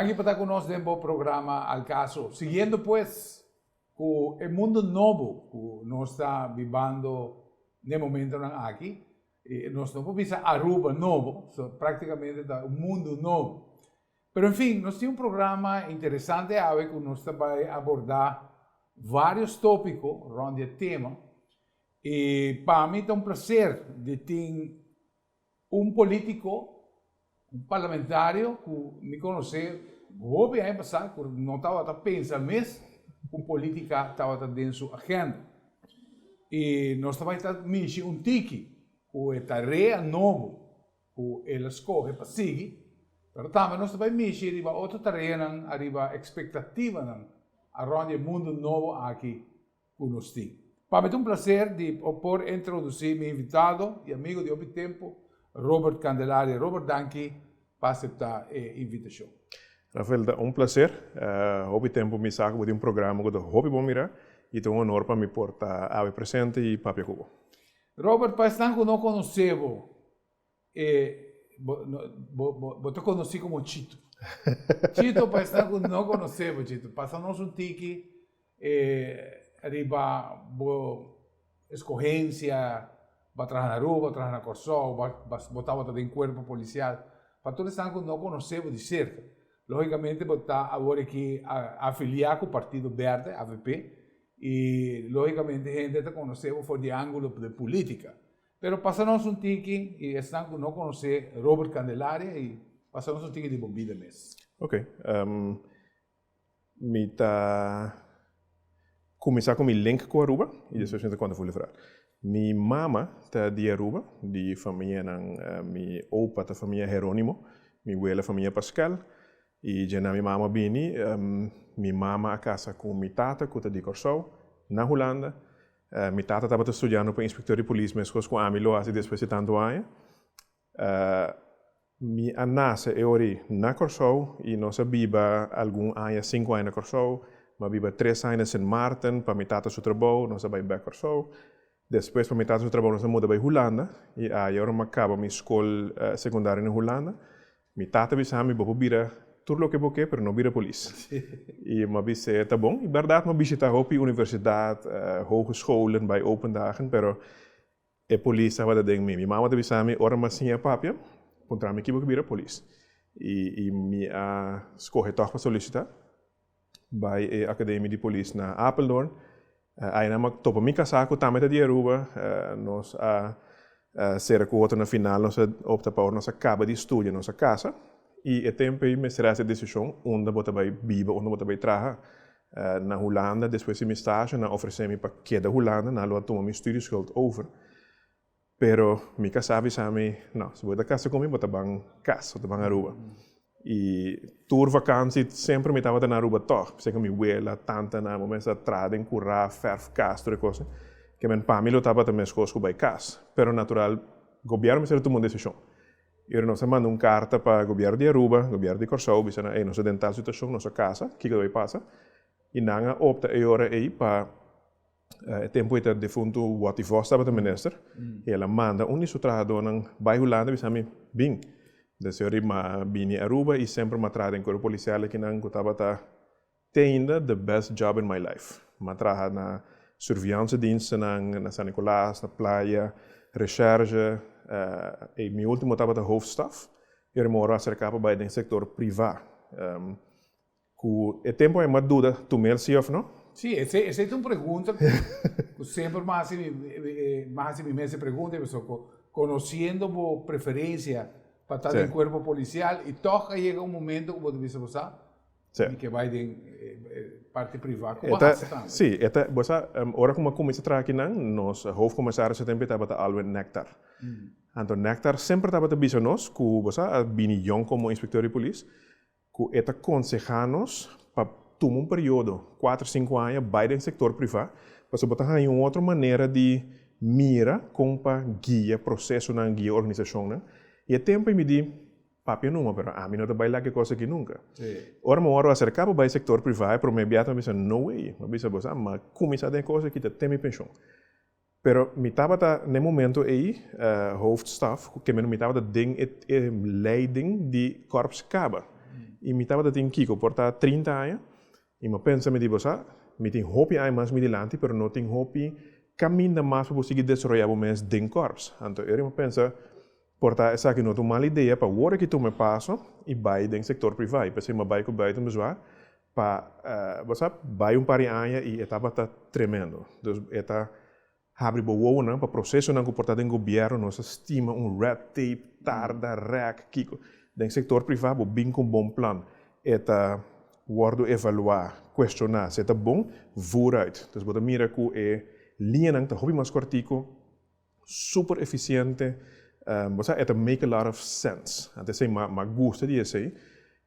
Danki pa ta ku nos den bo programa Al Caso. Siguiendo pues ku e mundo nobo ku nos ta bibando n'e momentonan aki, nos no por bisa Aruba nobo, so praktikamente ta un mundo nobo. Pero en fin, nos tin un programa interesante awe ku nos ta bai abordá varios tópiko rònt di e tema. I pa mi ta un plaser di tin un polítiko, un parlamentario ku mi konosé hopi aña pasá ku no tabata pensa mes ku polítika tabata den su agenda. I nos ta bai ta mishi un tiki ku e tarea nobo ku el a skohe pa sigui, pero tambe nos ta bai mishi riba otro tareanan ariba ekspektativanan arònt di e mundu nobo aki ku nos tin. Pa mi ta un plaser di por introdusí mi invitado i amigo di hopi tempu, Robert Candelaria. Robert, danki pa aseptá e invitashon. Rafael, ta un plaser. Hopi tempu mi sa ku bo tin un programa ku ta hopi bon mirá i ta un honor pa mi por ta awe presente i papia ku bo. Robert, pa esnan ku no konosé bo, E bo bo bo bo ta konosí komo Chito. Chito pa esnan ku no konosé bo Chito, pasa nos un tiki e riba bo eskohensia, bo a traha na Aruba, bo a traha na Kòrsou, bo a bo tabata den kuerpo polisial. Pa tur esnan ku no konosé bo di serka. Lógikamente bo ta awor aki afiliá ku Partido Bèrdè, avp, i lógikamente hende ta konosé bo for di ángulo di polítika. Pero pasa nos un tiki y esnan cu no conoce Robert Candelaria y pasa nos un tiki di bo bida mes. Ok, mi ta cuminsa cu mi link cu Aruba y despues mi ta conta fully verhaal. Mi mama ta di Aruba, di famianan, mi opa ta famia Heronimo, mi wela famia Pascal y djena mi mama bini, mi mama a casa cu mi tata cu ta di Corsou na Hulanda. Mi tata tabata studiando pa inspector di polis meskos ku ami lo hasi despues di tantu aña. Mi a nase e ora ei na Kòrsou i nos a biba algun aña, sinku aña na Kòrsou. Mi a biba tres aña na Sint Maarten pa mi tata su trabou, nos a bai bèk Kòrsou. Despues pa mi tata su trabou nos a muda bai Hulanda i aya ora mi a kaba mi skol sekundario na Hulanda. Mi tata bisa mi, bo por bira tur loke bo ke, pero no bira polis. I mi a bis'é, ta bon. I bèrdat mi a bishitá hopi universidat, hogescholen, bai open dagen, pero e polis tabata den mi. Mi mama ta bisa mi, ora mi a siña papia, puntra mi ki bo ke bira polis. I mi a skohe tòg pa solisitá. Bai e Academie di Polis na Apeldoorn. Aynan mi a topa mi kasá ku tambe ta di Aruba. Nos a sera ku otro na final, nos a opta pa ora nos a kaba di studia nos a kasa. I e tempu ei mester hasi e desishon unda bo ta bai biba, unda bo ta bai traha. Na Hulanda despues di mi stasio nan a ofresé mi pa keda Hulanda, nan lo a tuma mi studieschuld over. Pero mi kasá bisa mi, no, si bo ta kasa ku mi, bo ta ban kas, bo ta ban Aruba. I tur vakansi semper mi tabata na Aruba tòg, p'esei ku mi wela, tantanan, bo mester a traha den kurá, fèrf kas, tur e kosnan. Ke men pa mi lo tabata meskos ku bai kas. Pero natural, gobièrnu mester a tuma un desishon. I ora nos a manda un karta pa gobièrnu di Aruba, gobièrnu di Kòrsou, bisa nan, ey, nos ta den tal situashon, nos a kasa, kiko ta bai pasa? I nan a opta e ora ei pa E tempu ei ta defuntu Watty Vos tabata minister i el a manda un di su trahadónan bai Hulanda bisa mi, Bin. Deseo di m'a bini Aruba i semper m'a traha den Kuerpo Polisial akinan ku tabata te ainda the best job in my life. M'a traha na surveillance-dienstennan na San Nicolas, na Playa, Recherche, i mi ultimo tabata hoofdstaf. I ora mi wòrdu aserká pa bai den sektor privá. Ku e tempu ai mas duda tum'el si òf no? Sí, esei esei ta un pregunta ku semper mi hasi mi mi hasi mi mes e pregunta pasobra ku konosiendo bo preferensia pa ta den kuerpo polisial i tòg a yega un momento ku bo ta bisa bo sa mi ke bai den parti privá ku bo hasi tambe. Sí, e ta bo sa ora ku mi a kuminsá traha akinan nos hoofdcommissaris e tempu ei tabata Alwin Nectar. Anto Nectar semper tabata bisa nos ku bo sa a bini yòn komo inspektor di polis ku e ta konsehá nos pa tuma un periodo, kuater, sinku aña, bai den sektor privá, pasobra bo ta haña un otro manera di mira kon pa guia prosesonan, guia organisashonnan. I e tempu ei mi di, Papia numa, pero ami no ta bai laga e kos aki nunka. Ora mi wòrdu aserká pa bai sektor privá, e promé biaha mi a bisa, No way! Mi a bisa, Bo sa, mi a kuminsá den e kos aki ta te mi penshon. Pero mi tabata na e momento ei hoofdstaf, ku kemeno mi tabata den e leiding di Korps Kaba. I mi tabata tin kiko por ta 30 aña. I mi a pensa, mi di, bo sa, mi tin hopi aña mas mi dilanti, pero no tin hopi kaminda mas pa bo sigui desaroyá bo mes den kòrps. Anto eri mi a pensa, por ta esaki no ta un mal idea pa wor aki tuma e paso i bai den sektor privá. I p'esei mi a bai ku buitenbezwaar pa, bo sa, bai un par di aña i e tabata tremendo. Dus e ta Habri bo wowonan pa prosesonan ku por ta den gobièrnu, nos a stima un red tape, tarda, rèk, kiko. Den sektor privá bo bin ku un bon plan, e ta wòrdu evaluá, kuestioná, si e ta bon, vooruit. Dus bo ta mira ku e liñanan ta hopi mas kòrtiku, super efisiente, bo sa e ta make a lot of sense. Anto esei m'a gusta di esei.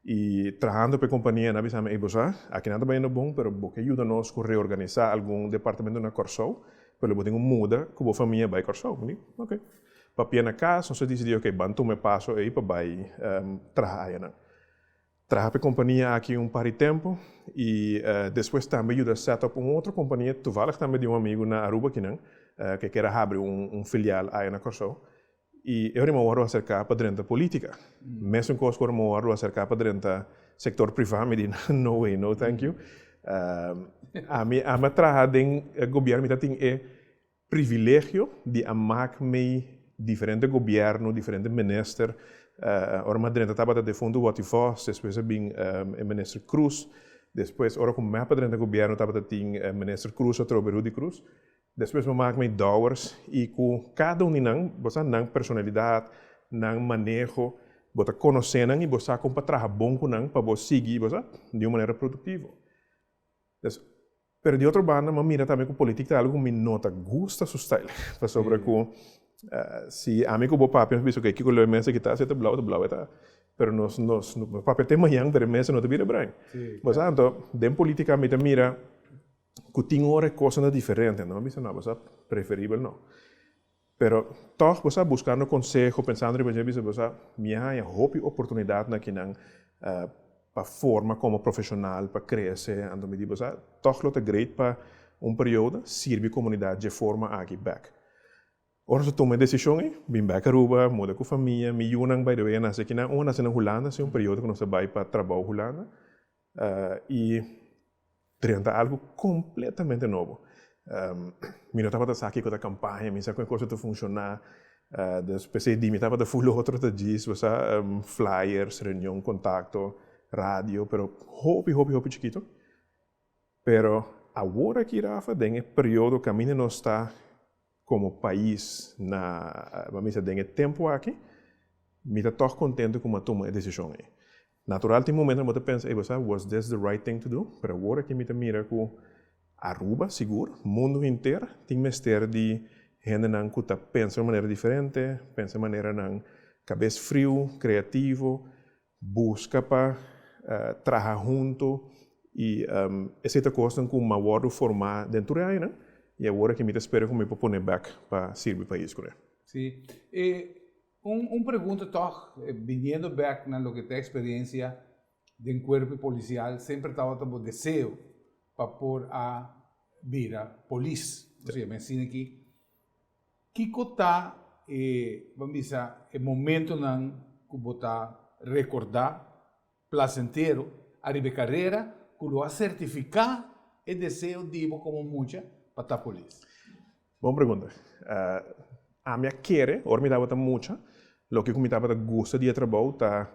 I trahando pa e kompania nan a bisa mi, ey bo sa, aki nan ta bayendo bon, pero bo ke yuda nos ku reorganisá algun departamento na Kòrsou, pero lo bo tin ku muda ku bo famia bai Kòrsou. Mi di, ok. Papia na kas, nos a disidí, ok, ban tuma e paso ey pa bai traha ayanan. Traha pa e kompania aki un par di tempu i despues tambe yuda set up un otro kompania, toevallig tambe di un amigu na Aruba akinan, ke kier a habri un filial aya na Kòrsou. I e ora mi a wòrdu aserká pa drenta polítika. Mesun kos ku ora mi a wòrdu aserká pa drenta sektor privá, mi di no way, no thank you. Ami a traha den gobièrnu, mi ta tin e privilegio di a mak mei diferente gobièrnu, diferente minister. Ora mi a drenta tabata defuntu Watty Vos, despues a bin e minister Croes, despues ora ku mep a drenta gobièrnu tabata tin minister Croes atrobe, Rudy Croes. Despues bo mak mei dowers i ku kada un di nan, bo sa nan personalidat, nan maneho, bo ta konosé nan i bo sa kon pa traha bon ku nan pa bo sigui, bo sa, di un manera produktivo. Des, pero di otro banda mi a mira tambe ku politik ta algu ku mi no ta gusta su style, pasobra ku si ami ku bo papia nos bisa oke kiko lo e mesa kita, si e ta blou ta blou e ta, pero nos nos papia te mañan pero e mesa no ta bira bruin. Bo sa, anto den politika mi ta mira Ku tin ora e kosnan ta diferente, no a bisa no, bo sa preferibel no. Pero tòg bo sa buskando konseho, pensando riba dje, bisa bo sa mi a haña hopi oportunidatnan akinan pa forma komo profeshonal, pa krese, anto mi di bo sa tòg lo ta great pa un periodo sirbi komunidat dje forma aki bèk. Ora nos a tuma e desishon ei, bin bèk Aruba, muda ku famia, mi yunan by the way a nase akinan, un a nase na Hulanda, si un periodo ku nos a bai pa trabou Hulanda, I drenta algu kompletamente nobo. Mi no tabata sa kiko ta kampaña, mi sa kon e kos ta funshoná. Dus p'esei di mi tabata ful otro ta djis, bo sa, flyers, reunion, kontakto, radio, pero hopi, hopi, hopi chikito. Pero awor aki, Rafa, den e periodo kaminda nos ta komo pais na, bo a bisa den e tempu aki, mi ta tòg kontentu ku mi a tuma e desishon ei. Natural tin momentonan bo ta pensa, ey bo sa, was this the right thing to do? Pero awor aki mi ta mira ku Aruba sigur, mundu henter tin mester di hendenan ku ta pensa di un manera diferente, pensa maneranan kabes friu, kreativo, Buska pa traha hunto y esey ta cosnan cu m'a wordo forma den tur e añanan y awor aki mi ta spera cu mi por pone bek pa sirbi pais cu ne. Sí. E un un pregunta tog, biniendo bek na loke ta experiencia den cuerpo policial, semper tabata bo deseo pa por a bira polis? Osea, mi asina aki Kiko ta e, ban bisa, e momentonan ku bo ta rekordá plasentero ariba e karera ku lo a sertifiká e deseo di bo komo mucha pa ta polis? Bon pregunta. Ami a kere, ora mi tabata mucha, loke ku mi tabata gusta di e trabou ta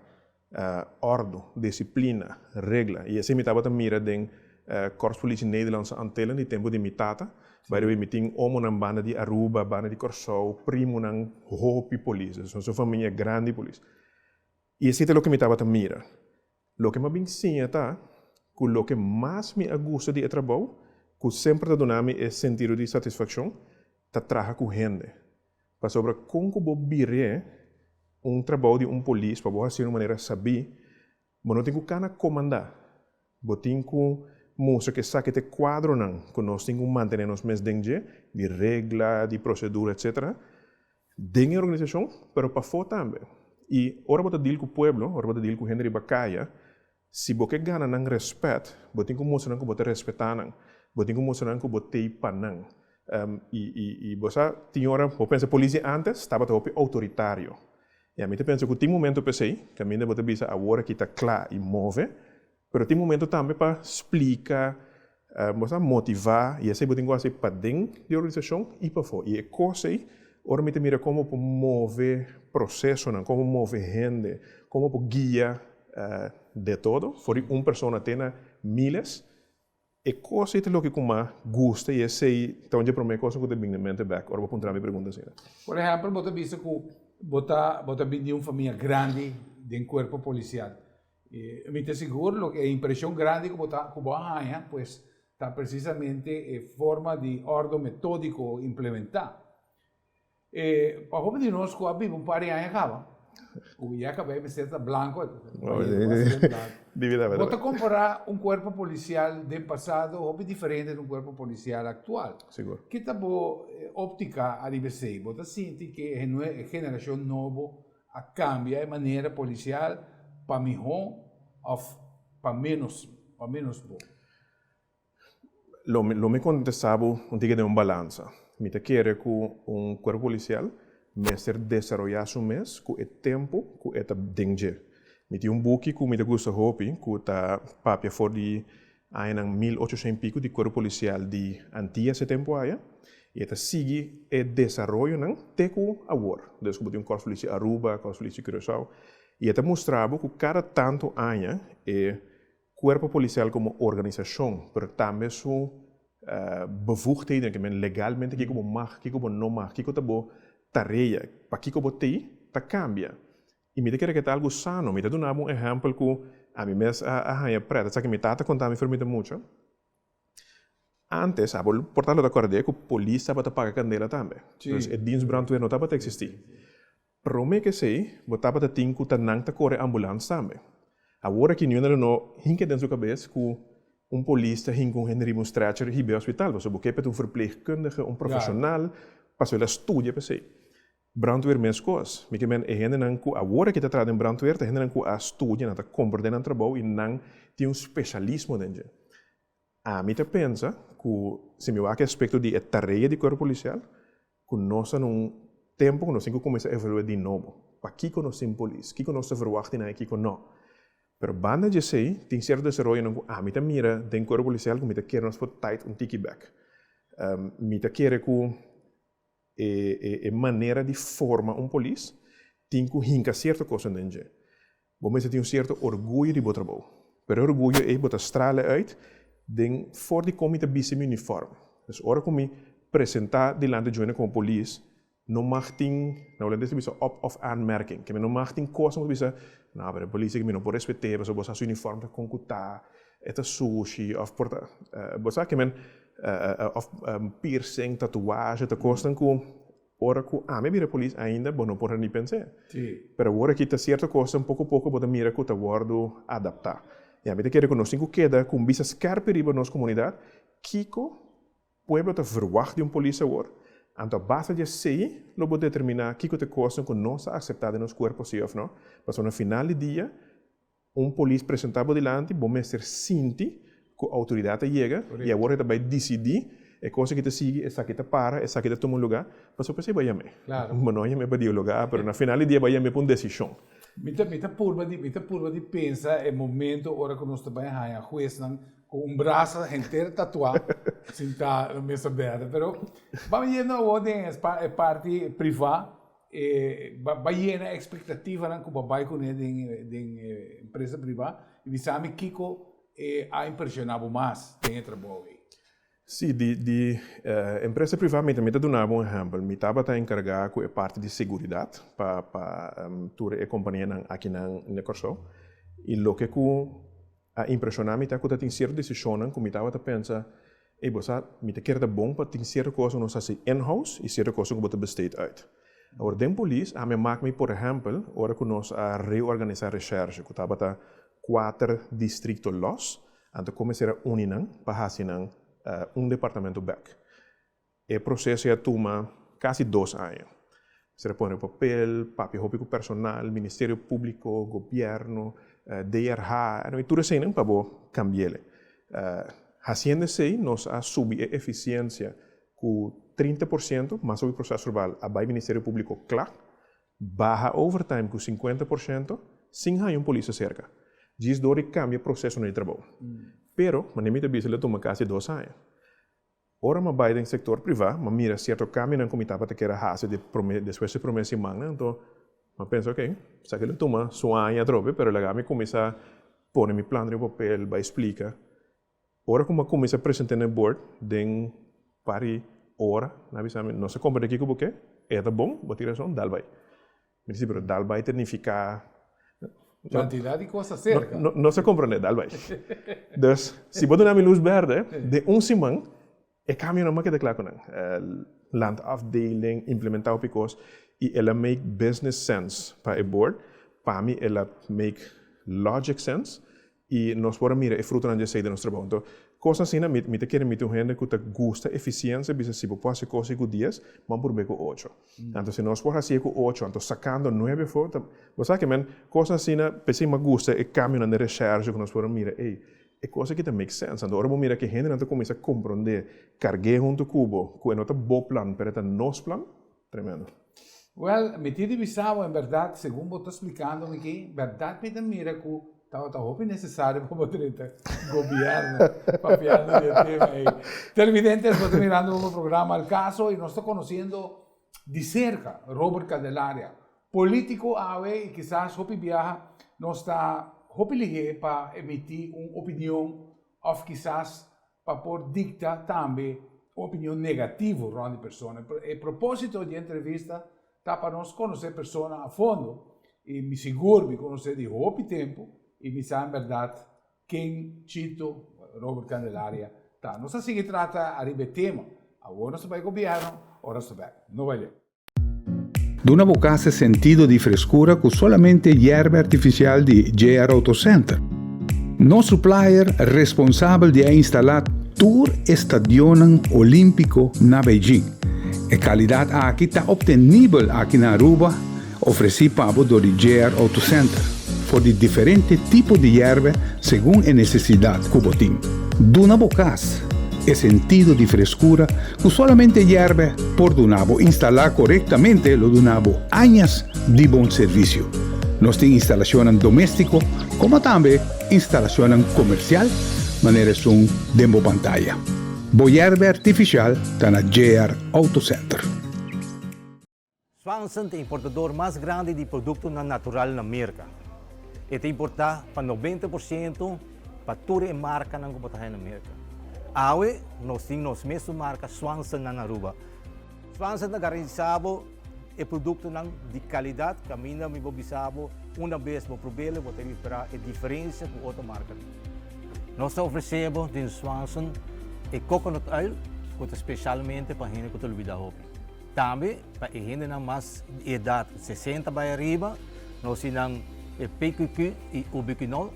Òrdu, disiplina, regla. I esei mi tabata mira den Korpspolitie Nederlandse Antillen di tempu di mi tata. By the way, mi tin omonan banda di Aruba, banda di Kòrsou, primonan hopi polis. Dus nos un famia grandi polis. I esei ta loke mi tabata mira. Loke mi a bin siña ta ku loke mas mi a gusta di e trabou, ku semper ta duna mi e sentido di satisfakshon, ta traha ku hende. Pasobra kon ku bo bir'é un trabou di un polis pa bo hasié di un manera sabí, bo no tin ku kana komandá. Bo tin ku mustra ku esaki ta e kuadronan ku nos tin ku mantené nos mes den dje, di regla, di prosedura, etsetera, den e organisashon, pero pafó tambe. I ora bo ta dil ku pueblo, ora bo ta dil ku hende riba kaya, Si bo ke gana nan rèspèt, bo tin ku mustra nan ku bo ta respetá nan. Bo tin ku mustra nan ku bo t'ei pa nan. I i i bo sa, tin ora bo pensa polis di ántes tabata hopi outoritario. I ami ta pensa ku tin momento p'esei, kaminda bo ta bisa awor aki ta kla i move, pero tin momento tambe pa splika, bo sa, motivá, i esei bo tin ku hasi paden di organisashon i pafó. I e kos ei, ora mi ta mira kon bo por move prosesonan, kon bo move hende, kon bo por guia de todo, for di un persona te na miles, E kos ei ta loke ku m'a gusta i esei ta un dje promé kosnan ku ta bin na mente bèk ora bo puntra mi pregunta asina. Por ehèmpel, bo ta bisa ku bo ta bo ta bin di un famia grandi den kuerpo polisial. I mi ta sigur loke e impreshon grandi ku bo ta ku bo a haña pues ta presisamente e forma di òrdu metódiko implementá. E pa hopi di nos ku a biba un par di aña kaba, ku ya kabei mester ta blanko, bo ta kompará un kuerpo polisial den pasado hopi diferente di un kuerpo polisial aktual. Sigur. Ki ta bo óptika ariba esei? Bo ta sinti ku e generashon nobo a kambia e manera polisial pa mihó òf pa ménos pa ménos bon? Lo mi lo mi kontestá bo un tiki den un balansa. Mi ta kere ku un kuerpo polisial mester desaroyá su mes ku e tempu ku e ta den dje. Mi tin un buki ku mi ta gusta hopi ku ta papia for di añanan 1800 i piku di kuerpo polisial di Antias e tempu aya i e ta sigui e desaroyonan te ku awor. Dus ku bo tin un Korps Politie Aruba, Korps Politie Curaçao i e ta mustra bo ku kada tantu aña e Cuerpo Policial como organisacion, pero tambe su bevoegdheden, ke men legalmente kiko bo mag, kiko bo no mag, kiko ta bo tarea, pakiko bo tei, ta cambia. Y mi ta kere ke ta algo sano. Mi ta duna bo un ehempel cu ami mes a haña pret, esaki mi tata conta mi for mi ta mucha. Antes, abo por ta lo ta cord'é cu polis tabata paga candela tambe. Dus e dienst brandweer no tabata existi. Promé ku esei, bo tabata tin ku ta nan ta kore ambulans tambe. Awor aki niun lo no hinka den su kabes ku un polis ta hinka un hende riba un stretcher hib'é hospital, pasobra bo ke p'e ta un verpleegkundige, un profeshonal, pasobra el a studia p'esei. Brandweer meskos. Mi ke men e hendenan ku awor aki ta traha den brandweer ta hendenan ku a studia, nan ta komprendé nan trabou i nan tin un speshalismo den dje. Ami ta pensa ku si mi wak e aspekto di e tarea di kuerpo polisial, ku nos ta na un tempu ku nos tin ku kuminsá evaluá di nobo. Pakiko nos tin polis? Kiko nos ta verwagt di nan i kiko no? Pero banda di esei, tin sierto desaroyonan ku ami ta mira den kuerpo polisial ku mi ta kere nos por tait un tiki bèk. Mi ta kere ku e manera di forma un polis tin ku hinka sierto kosnan den dje. Bo mester tin un sierto orguyo di bo trabou. Pero e orguyo ei bo ta strala uit den for di kon mi ta bisti mi uniform. Dus ora ku mi presentá dilanti djuene komo polis, no mag tin, na holandes ta bisa op of aanmerking. Ke mi no mag tin kosnan ku ta bisa, no, pero e polis aki mi no por respet'é pasobra bo sa su uniform ta kon ku ta, e ta sushi òf por ta, bo sa ke men òf piercing, tatuahe, ta kosnan ku Ora ku ami a bira polis ainda bo no por a ni pens'é. Pero awor aki ta sierto kosnan poko poko bo ta mira ku ta wòrdu adaptá. I ami ta kere ku nos tin ku keda ku un bista skèrpi riba nos komunidat kiko pueblo ta verwagt di un polis awor. Anto a base di esei lo bo determiná kiko ta e kosnan ku nos ta aseptá den nos kuerpo si òf no. Pasobra na final di dia Un polis presentá bo dilanti, bo mester sinti ku outoridat a yega i awor e ta bai disidí e kos aki ta sigui, esaki ta para, esaki ta tuma un lugá, pasobra p'esei bo a yam'é. Bo no a yam'é pa dialogá, pero na final di dia bo a yam'é pa un desishon. Mi ta mi ta purba di mi ta purba di pensa e momento ora ku nos ta bai haña huesnan ku un brasa henter tatuá sintá na mesa bèrdè. Pero bam yendo awor den e parti privá. E ba yena expectativanan cu bo a bay cune den den e empresa priva y bisa mi kico e a impresiona bo mas den e trabou ey. Sí, di di empresa priva mi ta mi ta duna bo un ehempel. Mi tabata encarga cu e parti di seguridad pa pa tur e companianan akinan na Corsou y loke cu a impresiona mi ta cu ta tin cierto decisionnan cu mi tabata pensa, Ey, bo sa, mi ta kere ta bon pa tin cierto cos cu nos haci in-house y cierto cosnan cu bo ta besteed uit. Awor, den polis, ami a mak mi, por ehempel, ora cu nos a reorganisa recherche, cu tabata cuater districto los, anto cu mester a uni nan pa haci nan un departamento bek. E proseso ei a tuma kasi dos aña. Mester a pone papel, papia hopi ku personal, Ministerio Públiko, gobièrnu, DRH, anyway tur eseinan pa bo kambi'el. Hasiendo esei nos a subi e efisiensia ku 30% mas hopi proseso verbal a bai Ministerio Públiko kla. Baha overtime ku 50% sin haña un polis aserka. Djis dor di kambia prosesonan di trabou. Pero, manera mi ta bisa, el a tuma kasi dos aña. Ora mi a bai den sektor privá, mi a mira sierto kambionan ku mi tabata kier a hasi di promé, despues di promé simannan. Anto mi a pensa, oke, esaki lo tuma su aña atrobe, pero laga mi kuminsá pone mi plan riba papel, bai splika. Ora ku mi a kuminsá present'é na e board, den par di ora, nan a bisa mi, Nos a komprendé kiko bo ke, e ta bon, bo tin rason, dal bai. Mi di, pero dal bai ta nifiká. Kantidat di kos aserka. No, no sa komprendé, dal bai. Dus, si bo duna mi lus bèrdè, den un siman, e kambionan a keda kla ku nan. Lanta afdeling, implementá hopi kos, i el a make business sense pa e board. Pa mi el a make logic sense. I nos por a mira e frutonan di esei den nos trabou. Anto, kos asina mi mi ta kere miti un hende ku ta gusta efisiensia bisa si bo por hasi kos ei ku dies, bo a purb'é ku ocho. Anto si nos por hasié ku ocho, anto sakando nuebe afó, ta, bo sa ke men, kos asina, p'esei mi a gusta e kambionan den reshèrshe ku nos por a mira, ey, e kos aki ta make sense. Anto ora bo mira ku e hendenan ta kuminsá komprondé, karg'é huntu ku bo, ku e no ta bo plan, pero e ta nos plan, tremendo. Wèl, mi tin di bisa bo, en bèrdat, segun bo ta splikando mi aki, bèrdat mi ta mira ku tabata hopi nesesario pa bo drenta gobièrnu papiando di e tema ei. Televidentes, bo ta mirando bo programa Al Caso i nos ta konosiendo di serka Robert Candelaria, polítiko awe i kisas hopi biaha nos ta hopi lihé pa emití un opinion òf kisas pa por dicta tambe un opinion negativo rond di persona. E proposito di e entrevista ta pa nos conoce persona a fondo y mi sigur mi conoce di hopi tempo y mi sa en berdad ken Chito Robert Candelaria ta. Nos a sigui trata ariba e tema. Awor nos ta bay gobierno, ora nos ta bek. No bay leu. Duna bo kas e sentido di freskura ku solamente yerba artifisial di JR Auto Center. Nos supplier responsabel di a instalá tur e stadionnan olímpiko na Beijing. E kalidat aki ta optenibel aki na Aruba, ofresí pa bo dor di JR Auto Center, for di diferente tipo di yerba segun e nesesidat ku bo tin. Duna bo kas e sentido di freskura Ku solamente yèrbe por duna bo instalá korektamente lo duna bo añas di bon servisio. Nos tin instalashonnan doméstiko komo tambe instalashonnan komersial manera esun den bo pantaya. Bo yèrbe artifisial ta na JR Auto Center. Swanson ta e importador mas grandi di produktonan natural na Merka. E ta importá pa 90% pa tur e markanan ku bo ta haña na Merka. Awe nos tin nos mesun marka Swanson na Aruba. Swanson ta garantisá bo e produktonan di kalidat kaminda mi por bisa bo una bes bo prob'el bo ta ripará e diferensia ku otro markanan. Nos ta ofresé bo den Swanson e coconut oil ku ta spesialmente pa hende ku ta lubidá hopi. Tambe pa e hendenan mas di edat 60 bai ariba nos tin nan e PQQ i Ubiquinol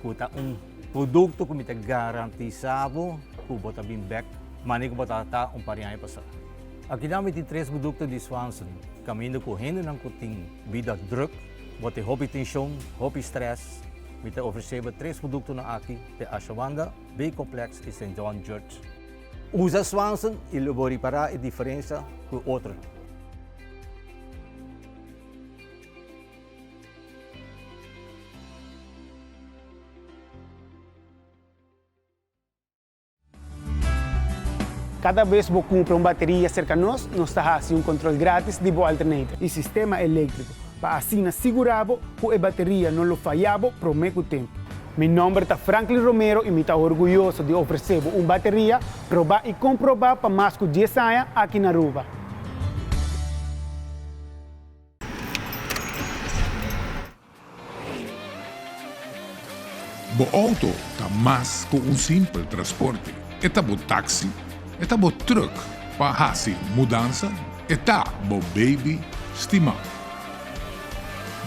ku ta un produkto ku mi ta garantisa bo ku bo ta bin bek manera ku bo tabata un par di aña pasá. Akinan mi tin tres produkto di Swanson kaminda ku hendenan ku tin bida druk, bo tin hopi tenshon, hopi strès, mi ta ofresé bo tres produktonan aki, te Ashawanda, B-complex i Saint John Church. Usa Swanson i lo bo ripará e diferensia ku otronan. Kada bes bo kumpra un bateria serka nos, nos ta hasi un kontrol gratis di bo alternator i sistema eléktriko pa asina sigurá bo ku e bateria no lo fayá bo promé ku tempu. Mi nomber ta Franklin Romero y mi ta orguyoso di ofrece bo un bateria proba y comproba pa mas cu dies aña aki na Aruba. Bo auto ta mas cu un simpel transporte. E ta bo taxi, e ta bo truck pa haci mudanza, e ta bo baby stima.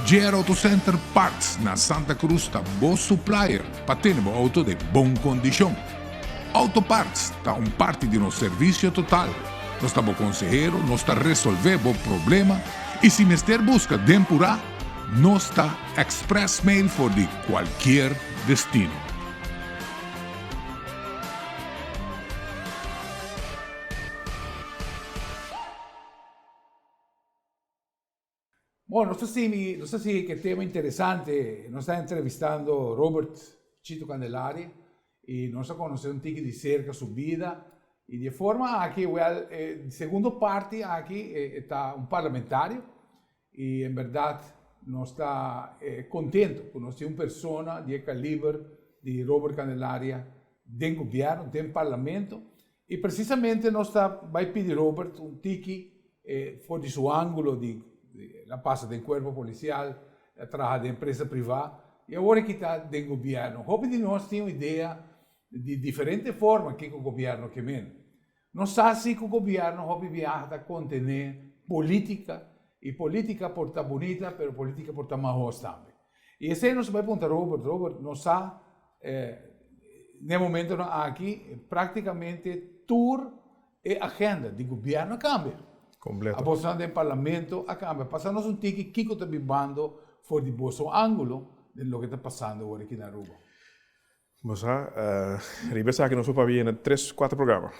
JR Auto Center Parts na Santa Cruz ta bo supplier pa tene bo auto den bon kondishon. Auto Parts ta un parti di nos servisio total. Nos ta bo konsehero, nos ta resolvé bo problema i si mester buska den purá, nos ta express mail for di kualkier destino. Bon, nos ta sigui, nos ta sigui ku e tema interesante. Nos ta entrevistando Robert Chito Candelaria i nos a konosé un tiki di serka su bida i di e forma aki, wèl, e segundo parti aki e ta un parlamentario i en bèrdat nos ta kontento ku nos tin un persona di e kaliber di Robert Candelaria den gobièrnu, den parlamento. I presisamente nos ta bai pidi Robert un tiki for di su angulo di el a pasa den cuerpo policial, el a traha den empresa priva y awor e kita den gobierno. Hopi di nos tin un idea di diferente forma kico gobierno ke men. Nos sa si cu gobierno hopi biaha ta contene politica y politica por ta bunita pero politica por ta mahos tambe. Y esey nos ta bai puntra Robert, Robert nos sa N'e momentonan aki práktikamente tur e agenda di gobièrnu a kambia. Kompleto. Abosonan den parlamento a kambia. Pasa nos un tiki kiko ta bibando for di boso ángulo den loke ta pasando awor aki na Aruba. Bo sa, riba esaki nos por papia na tres, kuater programa.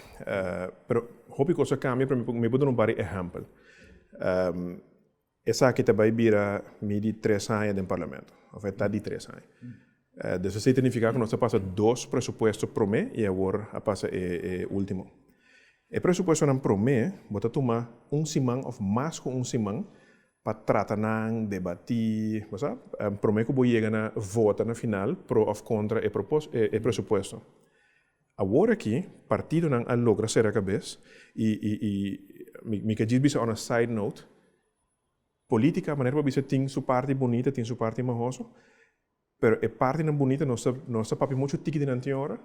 Pero hopi kos a kambia, pero mi por duna un par di ehèmpel. Esaki ta bai bira mi di tres aña den Parlamento, of e ta di tres aña. Dus esei ta nifiká ku nos a pasa dos presupuesto promé i awor a pasa e último. E presupuestonan promé bo ta tuma un siman òf mas ku un siman pa trata nan, debatí, bo sa, promé ku bo yega na vota na final pro òf kontra e e presupuesto. Awor aki partidonan a logra sera kabes i i i mi ke djis bisa on a side note, politica manera bo bisa tin su parti bunita tin su parti mahoso, pero e partinan bunita nos ta nos ta papia mucho tiki di nan tin ora,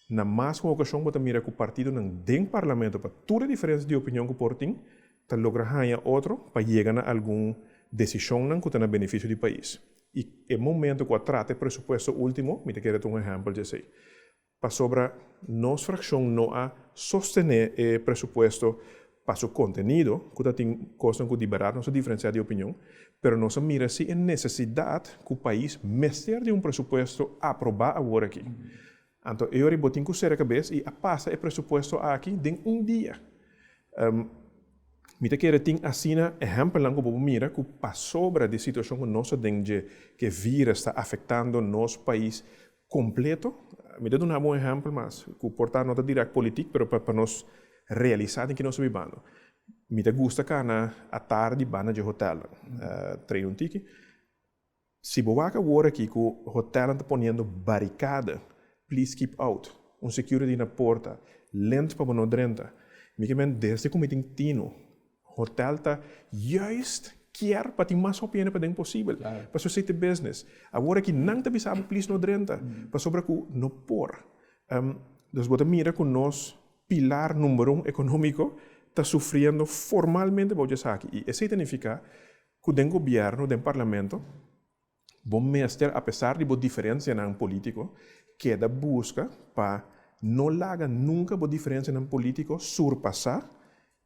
na mas ku un okashon bo ta mira ku partidonan den parlamento pa tur e diferensia di opinion ku por tin ta logra haña otro pa yega na algun desishonnan ku ta na benefisio di pais. I e momento ku a trata e presupuesto último, mi ta kere ta un ehèmpel di esei. Pasobra nos frakshon no a sostené e presupuesto pa su kontenido, ku ta tin kosnan ku di bèrdat nos ta diferensiá di opinion, pero nos a mira si e nesesidat ku pais mester di un presupuesto aprobá awor aki. Anto e ora bo tin ku sera kabes i a pasa e presupuesto aki den un dia. Mi ta kere tin asina ehèmpelnan ku bo por mira ku pasobra di situashon ku nos ta den dje ku e vírus ta afektando nos pais kompleto. Mi ta duna bo un ehèmpel mas ku por ta no ta dirèkt politik pero pa nos realisá den ki nos ta bibando. Mi ta gusta kana atardi banda dje hotèlnan. Train un tiki. Si bo wak awor aki ku hotelnan ta poniendo barikada, please keep out, un security na porta, lint pa bo no drenta. Mi ke men desde ku mi tin tino, hotel ta juist kier pa tin mas hopi hende paden posibel, pasobra esei ta e business. Awor aki nan ta bisa bo please no drenta, pasobra ku no por. Dus bo ta mira ku nos pilar number un economico ta sufriendo formalmente bou di esaki y esey ta nifica cu den gobierno, den parlamento, bo mester a pesar di bo diferencianan politico keda busca pa no laga nunca bo diferencianan politico surpasa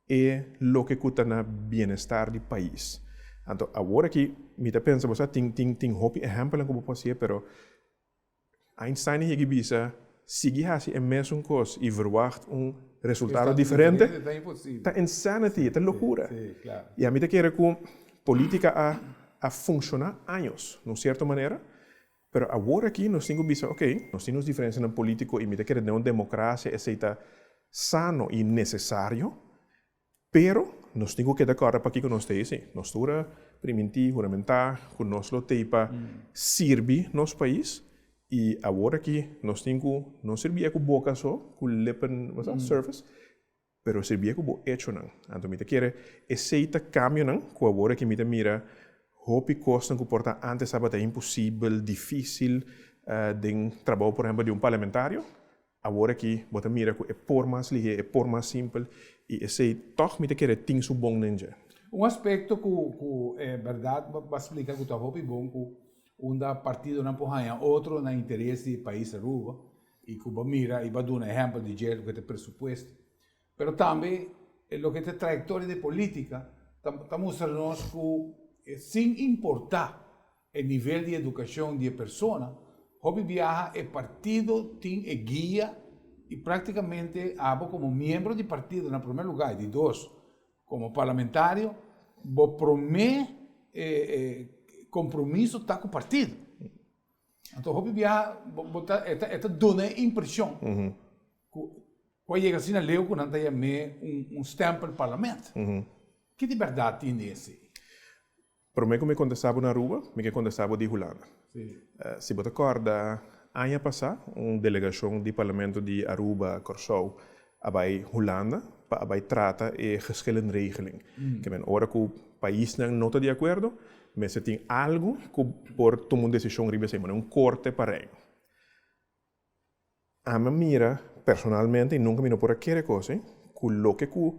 e loke cu ta na bienestar di pais. Anto awor aki mi ta pensa bo sa tin tin tin hopi ehempelnan cu bo por haci'e pero Einstein a yega bisa, Sigui hasi e mesun kos i verwagt un resultado diferente, ta insanity, ta lokura. I ami ta kere ku politika a a funshoná años, na un sierto manera, pero awor aki nos tin ku bisa, ok, nos tin nos diferensianan politiko i mi ta kere den un demokrasia esei ta sano i nesesario, Pero, nos tin ku keda kòrda pakiko nos ta hasi. Nos tur a primintí, huramentá, ku nos lo tei pa sirbi nos pais, i awor aki nos tin ku no sirbié ku boka so, ku lippen service, pero sirbié ku bo echonan. Anto mi ta kere esei ta kambionan ku awor aki mi ta mira hopi kosnan ku por ta ántes tabata imposibel, difísil, den trabou por ehèmpel di un parlamentario, Awor aki bo ta mira ku e por mas lihé, e por mas simpel i esei tòg mi ta kere tin su bon den dje. Un aspekto ku ku e bèrdat bo a splika ku ta hopi bon ku unda partidonan por haña otro na interes di e pais Aruba i ku bo a mira i bo a duna ehèmpel di dje loke ta e presupuesto. Pero tambe e loke ta e trayektoria di politika ta ta mustra nos ku sin importá E nivel di edukashon di e persona, hopi biaha e partido tin e guia i praktikamente abo komo miembro di partido na promé lugá i di dos komo parlamentario bo promé kompromiso ta ku partido. Anto hopi biaha bo ta e ta e ta duna e impreshon ku ku a yega asina leu ku nan ta yam'é un stempel parlament. Ki di bèrdat tin den esei? Promé ku mi kontestá bo na Aruba, mi ke kontestá bo di Hulanda. Si bo ta kòrda, aña pasá un delegashon di Parlamento di Aruba, Kòrsou a bai Hulanda pa a bai trata e geschillenregeling. Ke men ora ku paisnan no ta di akuerdo, mester tin algu ku por tuma un desishon riba esei, manera un korte pa Reino. Ami a mira personalmente, i nunka mi no por a kere kos ei, ku loke ku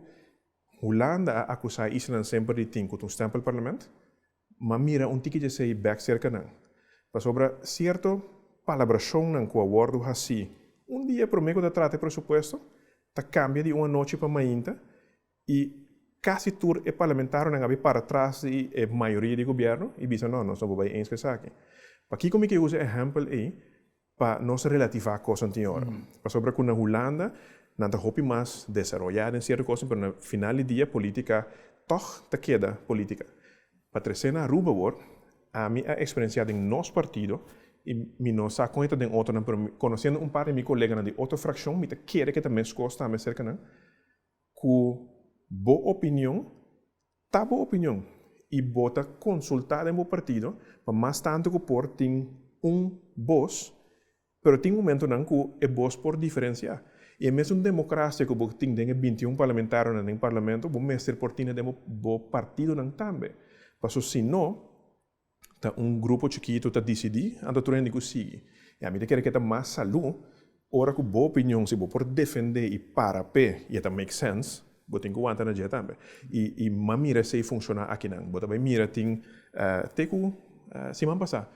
Hulanda a akusá e islanan semper di tin ku ta un stempelparlement, m'a mira un tiki djesei bèk serka nan. Pasobra sierto palabrashonnan ku a wòrdu hasí un dia promé ku ta trata e presupuesto, ta kambia di un anochi pa mainta i kasi tur e parlamentarionan a bin para tras di e mayoria di gobièrnu i bisa no, nos no por bai eens ku esaki. Pakiko mi ke usa e ehèmpel ei? Pa nos relativá kosnan tin ora. Pasobra ku na Hulanda nan ta hopi mas desaroyá den sierto kosnan, pero na final di dia polítika tòg ta keda polítika. Pa tresé na Aruba awor, ami a eksperensiá den nos partido, i mi no sa kon e ta den otronan, pero konosiendo un par di mi koleganan di otro frakshon, mi ta kere ku e ta meskos tambe serka nan, ku bo opinion Ta bo opinion y bo ta consulta den bo partido pa mas tanto cu por tin un bos, pero tin momentonan cu e bos por diferencia. Y e mesun democracia cu bo tin den e 21 parlamentarionan den parlamento, bo mester por tine den bo partidonan tambe. Paso si no, Ta un grupo chikitu ta disidí, anto tur hende ku sigui. I ami ta kere ku e ta mas salú ora ku bo opinion, si bo por defendé i para p'e i e ta make sense, bo tin ku wanta na dje tambe. I i m'a mira esei funshoná akinan. Bo ta bai mira tin te ku siman pasá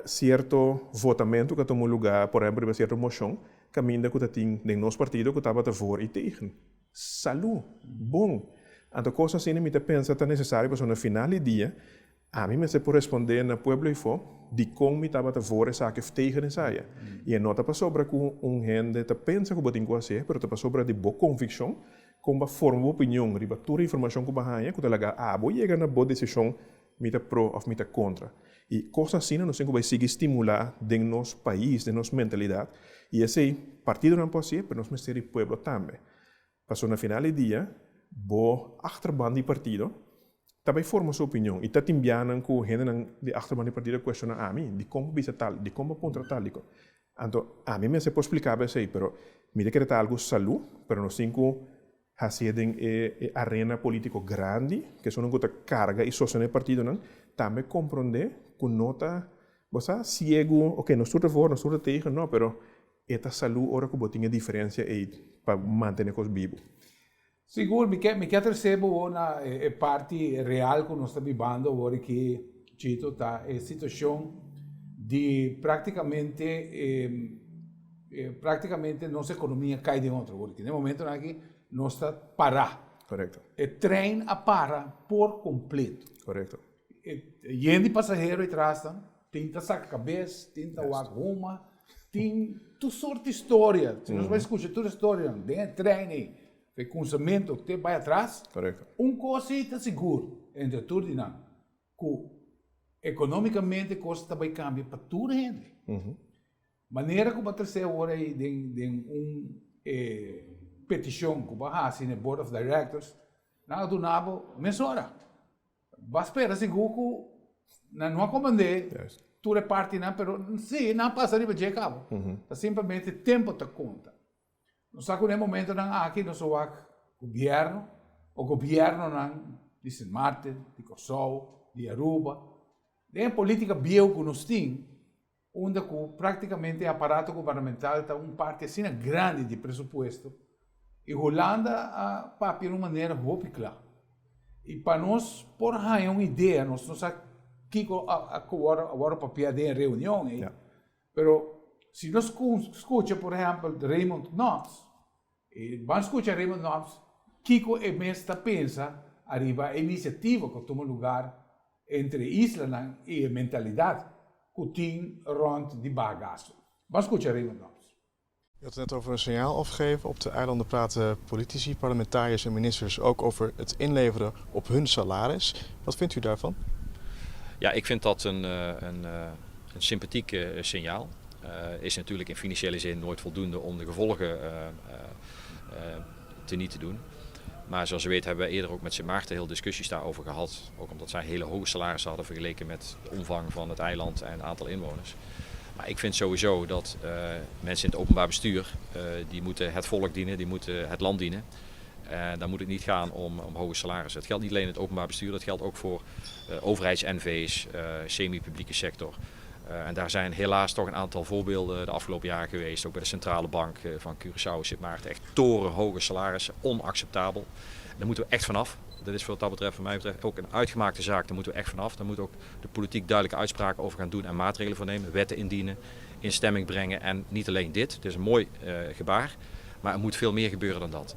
sierto votamentu ku a tuma lugá, por ehèmpel riba sierto moshon, kaminda ku ta tin den nos partido ku tabata voor i tegen. Salú, bon. Anto kos asina mi ta pensa ta nesesario pasobra na final di dia ami mester por respondé na pueblo ifó dikon mi tabata voor esaki of tegen esaya. I e no ta pasobra ku un hende ta pensa ku bo tin ku hasié, pero ta pasobra di bo konvikshon kon bo a forma bo opinion riba tur e informashon ku bo a haña ku ta laga abo yega na bo desishon mi ta pro of mi ta kontra. I kos asina nos tin ku bai sigui stimulá den nos pais, den nos mentalidat. I esei partidonan por hasié, pero nos mester di pueblo tambe. Pasobra na final di dia, bo achterban di partido ta bai forma su opinion. I ta tin bianan ku hendenan di achterban di partido a kuestioná ami, dikon bo bisa tal, dikon bo puntra tal, dikon. Anto ami mester por splika bo esei, pero mi ta kere ta algu salú, pero nos tin ku Hasié den e arena polítiko grandi, ku esunnan ku ta karga i sostené partidonan, tambe komprondé ku no ta, bo sa, siegu, oke, nos tur ta voor, nos tur ta tegen, no, pero e ta salú ora ku bo tin e diferensia ei pa mantené kos bibu. Sigur, mi ke mi ke trese bo na e parti real ku nos ta bibando awor aki, Chito, ta e situashon di praktikamente e. Práktikamente nos ekonomia kai den otro porque den momentonan aki nos ta pará. Korekto. E trein a para por kompleto. Korekto. E yen di pasahero atras nan tin ta saka kabes, tin ta wak huma, tin tur sort di storia. Si nos bai skucha tur e storianan den e trein ei, e kunsamentu te bai atras. Korekto. Un kos si ta sigur entre tur di nan, ku ekonomikamente kos ta bai kambia pa tur hende. Manera ku bo a trese awor ei den den un petishon ku bo a hasi na e Board of Directors, nan a duna bo mesora. Bo a spera sigur ku nan no a komand'é tur e partinan, pero si nan a pasa riba dje kaba. Ta simplemente tempu ta konta. Nos sa ku na e momentonan aki nos a wak gobièrnu o gobièrnunan di Sint Maarten, di Kòrsou, di Aruba, den e polítika bieu ku nos tin, unda ku práktikamente e aparato gubernamental ta un parti asina grandi di presupuesto i Hulanda a papia na un manera hopi kla. I pa nos por haña un idea, nos no sa kiko a wòrdu papia den e reunion ei, pero si nos skucha por ehèmpel Raymond Knops, i ban skucha Raymond Knops kiko e mes ta pensa ariba e inisiativa ku a tuma lugar entre e islanan i e mentalidat ku tin rònt di baha gastu. Ban skucha Raymond Knops. Je had het net over een signaal afgeven. Op de eilanden praten politici, parlementariërs en ministers ook over het inleveren op hun salaris. Wat vindt u daarvan? Ja, ik vind dat een sympathiek signaal. Is natuurlijk in financiële zin nooit voldoende om de gevolgen teniet te doen. Maar zoals u weet hebben we eerder ook met Sint Maarten heel discussies daarover gehad. Ook omdat zij hele hoge salarissen hadden vergeleken met de omvang van het eiland en het aantal inwoners. Maar ik vind sowieso dat mensen in het openbaar bestuur, die moeten het volk dienen, die moeten het land dienen. En dan moet het niet gaan om hoge salarissen. Het geldt niet alleen in het openbaar bestuur, dat geldt ook voor overheids-NV's, semi-publieke sector. En daar zijn helaas toch een aantal voorbeelden de afgelopen jaren geweest. Ook bij de centrale bank van Curaçao, Sint Maarten. Echt torenhoge salarissen, onacceptabel. Daar moeten we echt vanaf. Dat is wat dat betreft, wat mij betreft, ook een uitgemaakte zaak. Daar moeten we echt vanaf. Daar moet ook de politiek duidelijke uitspraken over gaan doen en maatregelen voor nemen. Wetten indienen, in stemming brengen. En niet alleen dit. Het is een mooi gebaar, maar er moet veel meer gebeuren dan dat.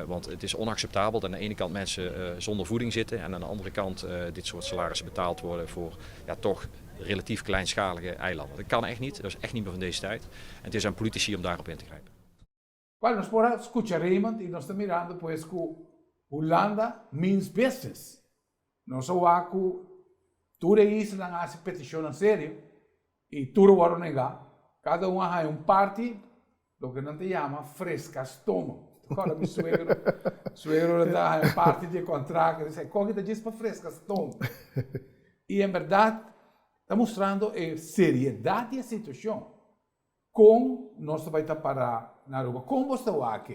Want het is onacceptabel dat aan de ene kant mensen zonder voeding zitten en aan de andere kant dit soort salarissen betaald worden voor, ja, toch relatief kleinschalige eilanden. Dat kan echt niet, dat is echt niet meer van deze tijd. En het is aan politici om daarop in te grijpen. Well, nos por a scucha Raymond y nos ta mirando pues cu Hulanda means business. Nos a wak cu tur e islanan a haci peticionnan serio y tur a wordo nega. Cada un a haya un parti, loke nan ta yama fresca stoma. Ora mi suegro, suegro ta haya parti di e contract, e dice, "Coge ta djis pa fresca stoma." Y en berdad ta mustrando e seriedad di e situacion. Con nos ta bay ta para na Aruba? Con bo ta wak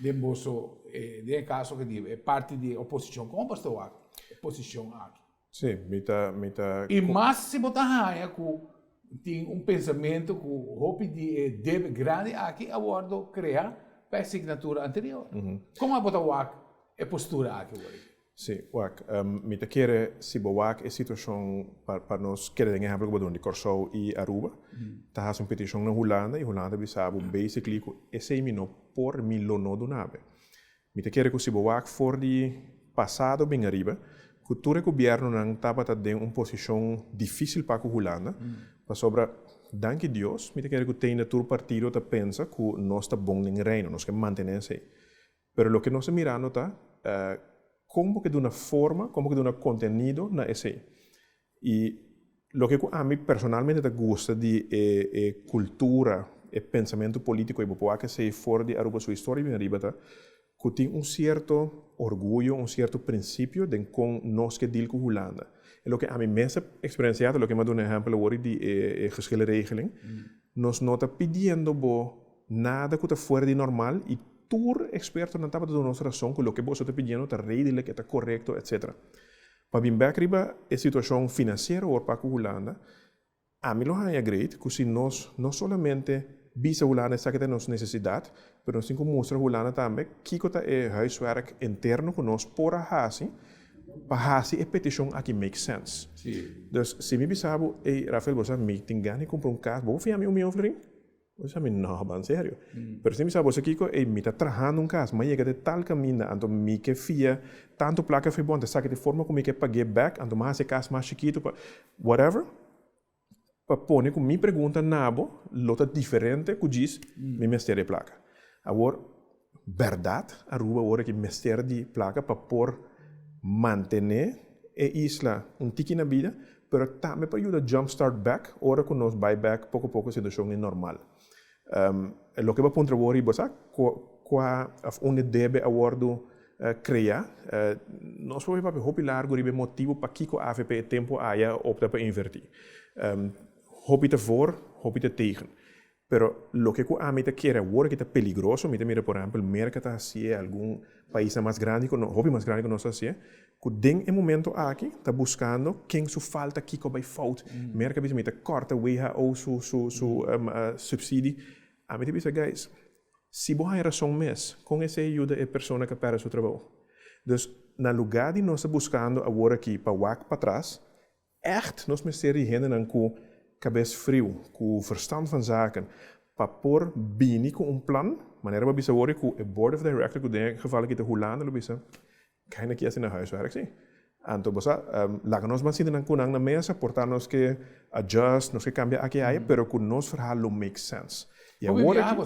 den boso, den e caso cu di e parti di oposicion, con bo ta wak e posicion aki? Si, mi ta. Y mas si bo ta haya cu tin un pensamento cu hopi di e debe grandi aki a wordo crea pa e signatura anterior. Con bo ta wak e postura aki hoor? Si, wak, mi ta kere si bo wak e situacion pa nos kere den ehempel cu bo duna di Corsou y Aruba, ta haci un peticion na Hulanda y Hulanda bisa bo basically cu esey mi no por, mi lo no duna bo. Mi ta kere cu si bo wak for di pasado bin ariba, cu tur e gobiernonan tabata den un posicion dificil pa cu Hulanda, pasobra, danki Dios, mi ta kere cu te tur partido ta pensa cu nos ta bon den Reino, nos ke mantene esey. Pero loke nos ta mirando ta con bo ke duna forma, con bo ke duna contenido na esey. Y loke cu ami personalmente ta gusta di e cultura, e pensamento politico y bo por wak esey for di Aruba su historia bin ariba ta, cu tin un cierto orguyo, un cierto principio den con nos ke deal cu Hulanda. E loke ami mes a experiencia, loke mi a duna ehempel awor di e geschillenregeling, nos no ta pidiendo bo nada cu ta fuera di normal y tur expertonan tabata duna nos razon cu loke bo ta pidiendo ta redelijk, ta correcto, etc. Pa bin bek riba e situacion financiero awor pa cu Hulanda, ami lo haya great cu si nos no solamente bisa Hulanda esaki ta nos necesidad, pero nos tin cu mustra Hulanda tambe kico ta e huiswerk interno cu nos por a hasi pa hasi e peticion aki make sense. Dus si mi bisa bo, "Hey Rafael, bo sa mi tin gana di cumpra un cas, bo fia mi 1 miyon florin?" Bo sa mi, "No, ban serio." Pero si mi sa bo sa kiko, "Hey, mi ta trahando un cas, m'a yega te tal caminda, anto mi ke fia tanto placa fi bo, anto esaki di forma cu mi ke pag'é back, anto m'a hasi e cas mas chikito pa whatever," pa pone cu mi pregunta na bo lo ta diferente cu djis "Mi mester e placa." Awor, berdad, Aruba awor aki mester di placa pa por mantene e isla un tiki na bida, pero tambe pa yuda jumpstart back ora cu nos bay back poco poco e situacion e normal. Loke bo a puntra awor, bo sa cua of unda debe a wordo crea, nos por papia hopi largo riba e motibo pakico AVP e tempo aya opta pa inverti. Hopi ta voor, hopi ta tegen. Pero loke cu ami ta kere awor cu ta peligroso, mi ta mira por ehempel Merca ta haci'e, algun pais mas grandi cu nos, hopi mas grandi cu nos ta haci'e, cu den e momento aki ta buscando ken su falta, kico bay fout. Merca a bisa mi ta corta WHO su subsidie. Ami ta bisa, guys, si bo haya razon mes, con esey yuda e persona cu perde su trabou? Dus na lugar di nos ta buscando awor aki pa wak patras, echt nos mester di hendenan cu cabes friu, cu verstand van zaken, pa por bini cu un plan, manera bo a bisa awor cu e board of director, cu den geval aki ta Hulanda, lo bisa, "Kijk aki asina huiswerk si. Anto bo sa, laga nos ban sinta cu nan na mesa, por ta nos ke adjust, nos ke cambia aki aya, pero cu nos verhaal lo make sense." Y awor aki,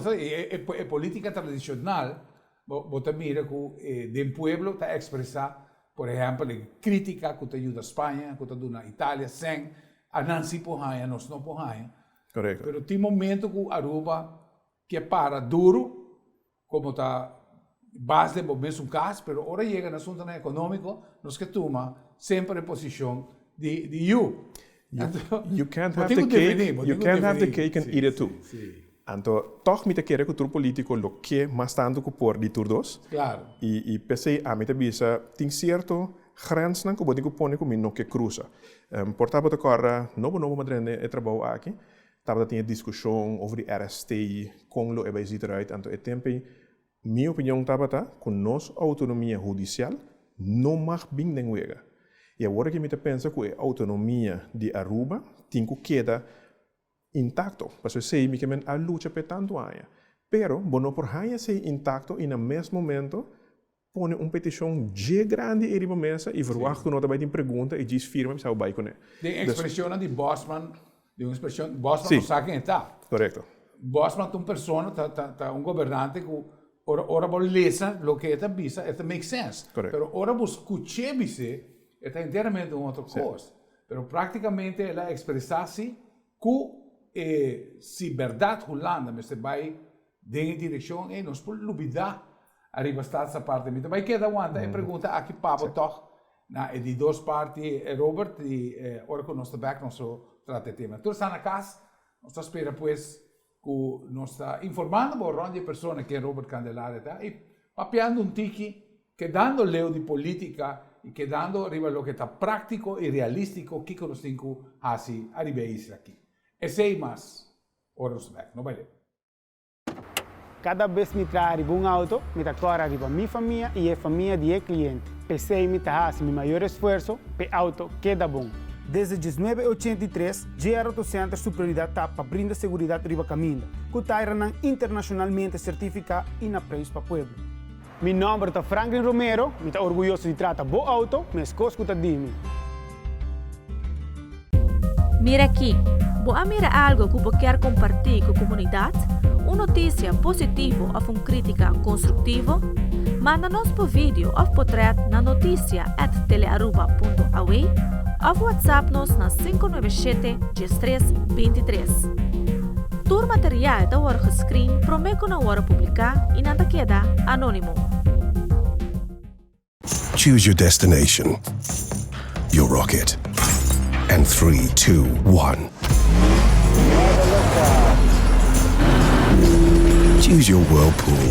e politica tradicional, bo ta mira cu den pueblo ta expresa. Por ehèmpel, e krítika ku ta yuda Spaña, ku ta duna Italia sèn, anan si por haña, nos no por haña. Korekto. Pero tin momento ku Aruba ke para duru, komo ta bas den bo mesun kas, pero ora yega na asuntunan ekonómiko, nos ke tuma semper e posishon di di yu. You can't have the cake, you can't have the cake and eat it too. Anto tòg mi ta kere ku tur polítiko lo ke mas tantu ku por di tur dos. I i p'esei ami ta bisa tin sierto grensnan ku bo tin ku pone ku mi no ke krusa. Por ta bo ta kòrda nobo nobo madrende e trabou aki tabata tin e diskushon over di RST kon lo e bai zit eruit anto e tempu ei Mi opinion tabata ku nos outonomia hudisial no mag bin den wega. I awor aki mi ta pensa ku e outonomia di Aruba tin ku keda intakto, pasobra esei mi ke men a lucha p'e tantu aña. Pero bo no por haña esei intakto i na mes momento pone un petishon dje grandi ei riba mesa i verwagt ku no ta bai tin pregunta i djis firma i bisa bo bai kuné. Den ekspreshonnan di Bosman, den un ekspreshon, Bosman no sa ken e ta. Korekto. Bosman ta un persona, ta ta ta un gobernante ku ora ora bo lesa loke e ta bisa e ta make sense. Korekto. Pero ora bo skuch'é bis'é e ta enteramente un otro kos. Pero praktikamente el a ekspresá si ku e si bèrdat Hulanda mester bai den e direkshon ei nos por lubidá ariba Staatsaparte. Mi ta bai keda wanta e pregunta aki pa bo tòg na e di dos parti Robert i ora ku nos ta bèk nos lo trata e tema. Tur esnan na kas Nos ta spera pues cu nos ta informando bo rond di e persona ken Robert Candelaria ta y papiando un tiki, kedando leu di politica y kedando riba loke ta practico y realistico kico nos tin cu haci ariba e isla aki. Esey mas ora nos ta bek. No bay leu. Kada bes mi traha riba un auto, mi ta kòrda riba mi famia i e famia di e kliente. P'esei mi ta hasi mi mayor esfuerso p'e auto keda bon. Desde diesnuebe ochenta i tres, JR Auto Center su prioridat ta pa brinda seguridat riba kaminda, ku tairanan internashonalmente sertifiká i na preis pa pueblo. Mi nòmber ta Franklin Romero, mi ta orguyoso di trata bo auto meskos ku ta di mi. Mira aki, bo a mira algo ku bo kier kompartí ku komunidat? Un notisia positivo òf un krítika konstruktivo? Manda nos bo video òf potrèt na notisia at telearuba punto aw òf whatsapp nos na 597 13 23. Tur material ta wòrdu gescreen promé ku nan wòrdu publiká i nan ta keda anónimo. Choose your destination, your rocket, and 3, 2, 1. Choose your whirlpool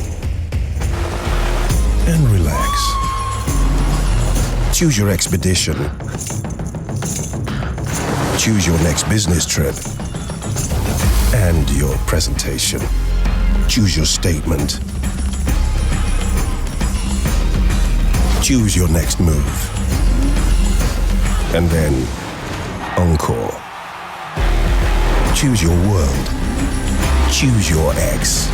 and relax. Choose your expedition. Choose your next business trip and your presentation. Choose your statement. Choose your next move. And then, encore. Choose your world. Choose your ex.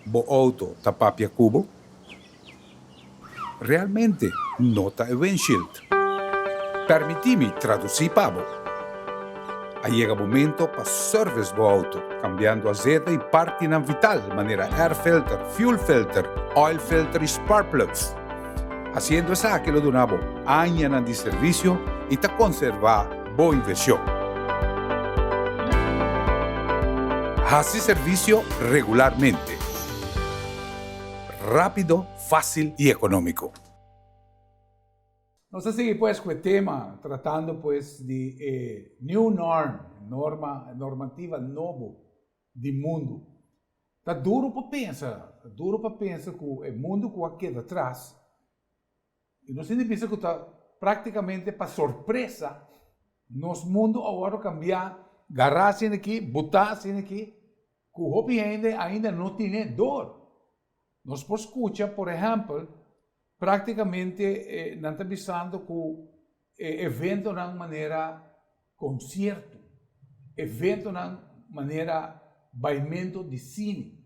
Bo auto ta papia cu bo? Realmente no ta e windshield. Permití mi tradusí pa bo. A yega momento pa service bo auto, cambiando azeta y partinan vital manera air filter, fuel filter, oil filter y spark plugs. Haciendo esaki lo duna bo añanan di servicio y ta conserva bo inversion. Haci servicio regularmente. Rápido, fácil y económico. Nos ta sigui pues cu e tema tratando pues di e new norm, norma, normativa nobo di mundu. Ta duro pa pensa, ta duro pa pensa cu e mundu cu a keda atras, y nos tin di bisa cu ta practicamente pa sorpresa, nos mundu a wordo cambia, gara asina aki, buta asina aki, Ku hopi hende ainda no tine dor. Nos por skucha, por ehèmpel, praktikamente nan ta bisando ku e eventonan manera konsierto, eventonan manera baimentu di sine,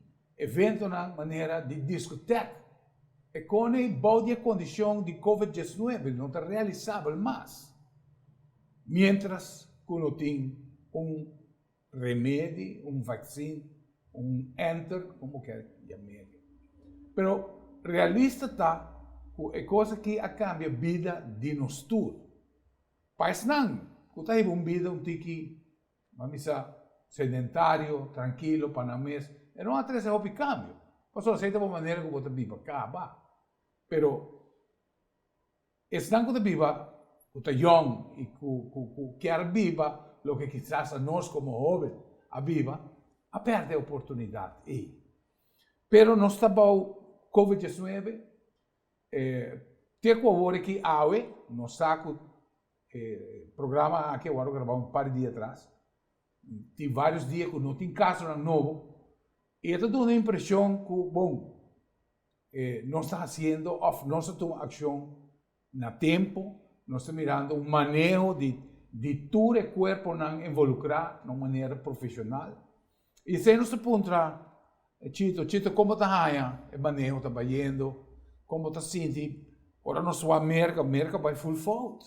Eventonan manera di diskotek e kone bou di e kondishon di Covid 19 no ta realisabel mas, miéntras ku no tin un remedi, un vaksin, un enter, kon bo kier yam'é. Pero realista ta ku e kos aki a kambia bida di nos tur. Pa esnan ku ta hiba un bida un tiki Bo a bisa sedentario, trankilo, pa nan mes. E no a trese hopi kambio. Pasobra esei ta bo manera ku bo ta biba kaba. Pero esnan ku ta biba, ku ta yòn i ku ku ku kier biba loke kisas anos komo hóben a biba, a pèrdè e oportunidat ei. Pero nos ta bou Covid 19, te ku awor aki awe nos sa ku E programa aki a wòrdu grabá un par di dia atras. Tin vários dia ku no tin kasonan nobo i e ta duna impreshon ku, bon, nos ta hasiendo òf nos ta tuma akshon na tempu, nos ta mirando un maneho di di tur e kuerponan involukrá na un manera profeshonal. I esei nos ta puntra Chito, Chito kon bo ta haña e maneho ta bayendo? Kon bo ta sinti ora nos wak Merka, Merka bai full fout.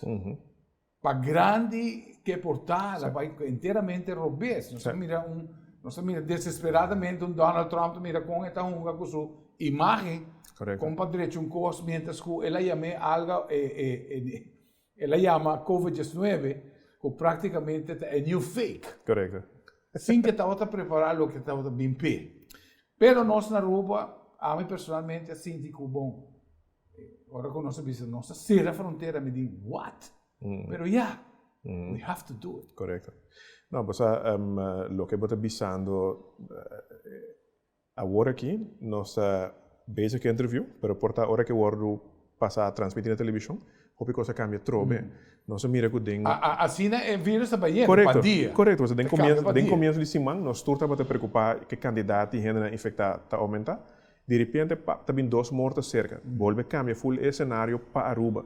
Pa grandi ke por ta, el a bai enteramente robes. Nos ta mira un, nos ta mira desesperadamente un Donald Trump ta mira kon e ta hunga ku su imagen, kon pa drecha un kos mientras ku el a yam'é alga El a yama Covid 19 ku praktikamente ta e new fake. Korekto. Sin ke tabata prepará loke tabata bin p'e. Pero nos na Aruba, ami personalmente a sinti ku bon, ora ku nos a bisa nos a sera frontera mi di what? Pero ya, we have to do it. Korekto. No, bo sa loke bo ta bisando Awor aki nos ta bezig ku e interview, pero por ta ora ku e wòrdu pasá transmití na televishon, hopi kos a kambia trobe. Nos a mira ku den. Asina e virus ta bayendo pa dia. Korekto, pasobra den komienso, den komienso di siman nos tur tabata preokupá ku e kantidat di hendenan infektá ta oumentá. Di repente, pap, ta bin dos morto serka. Bolbe kambia ful e esenario pa Aruba.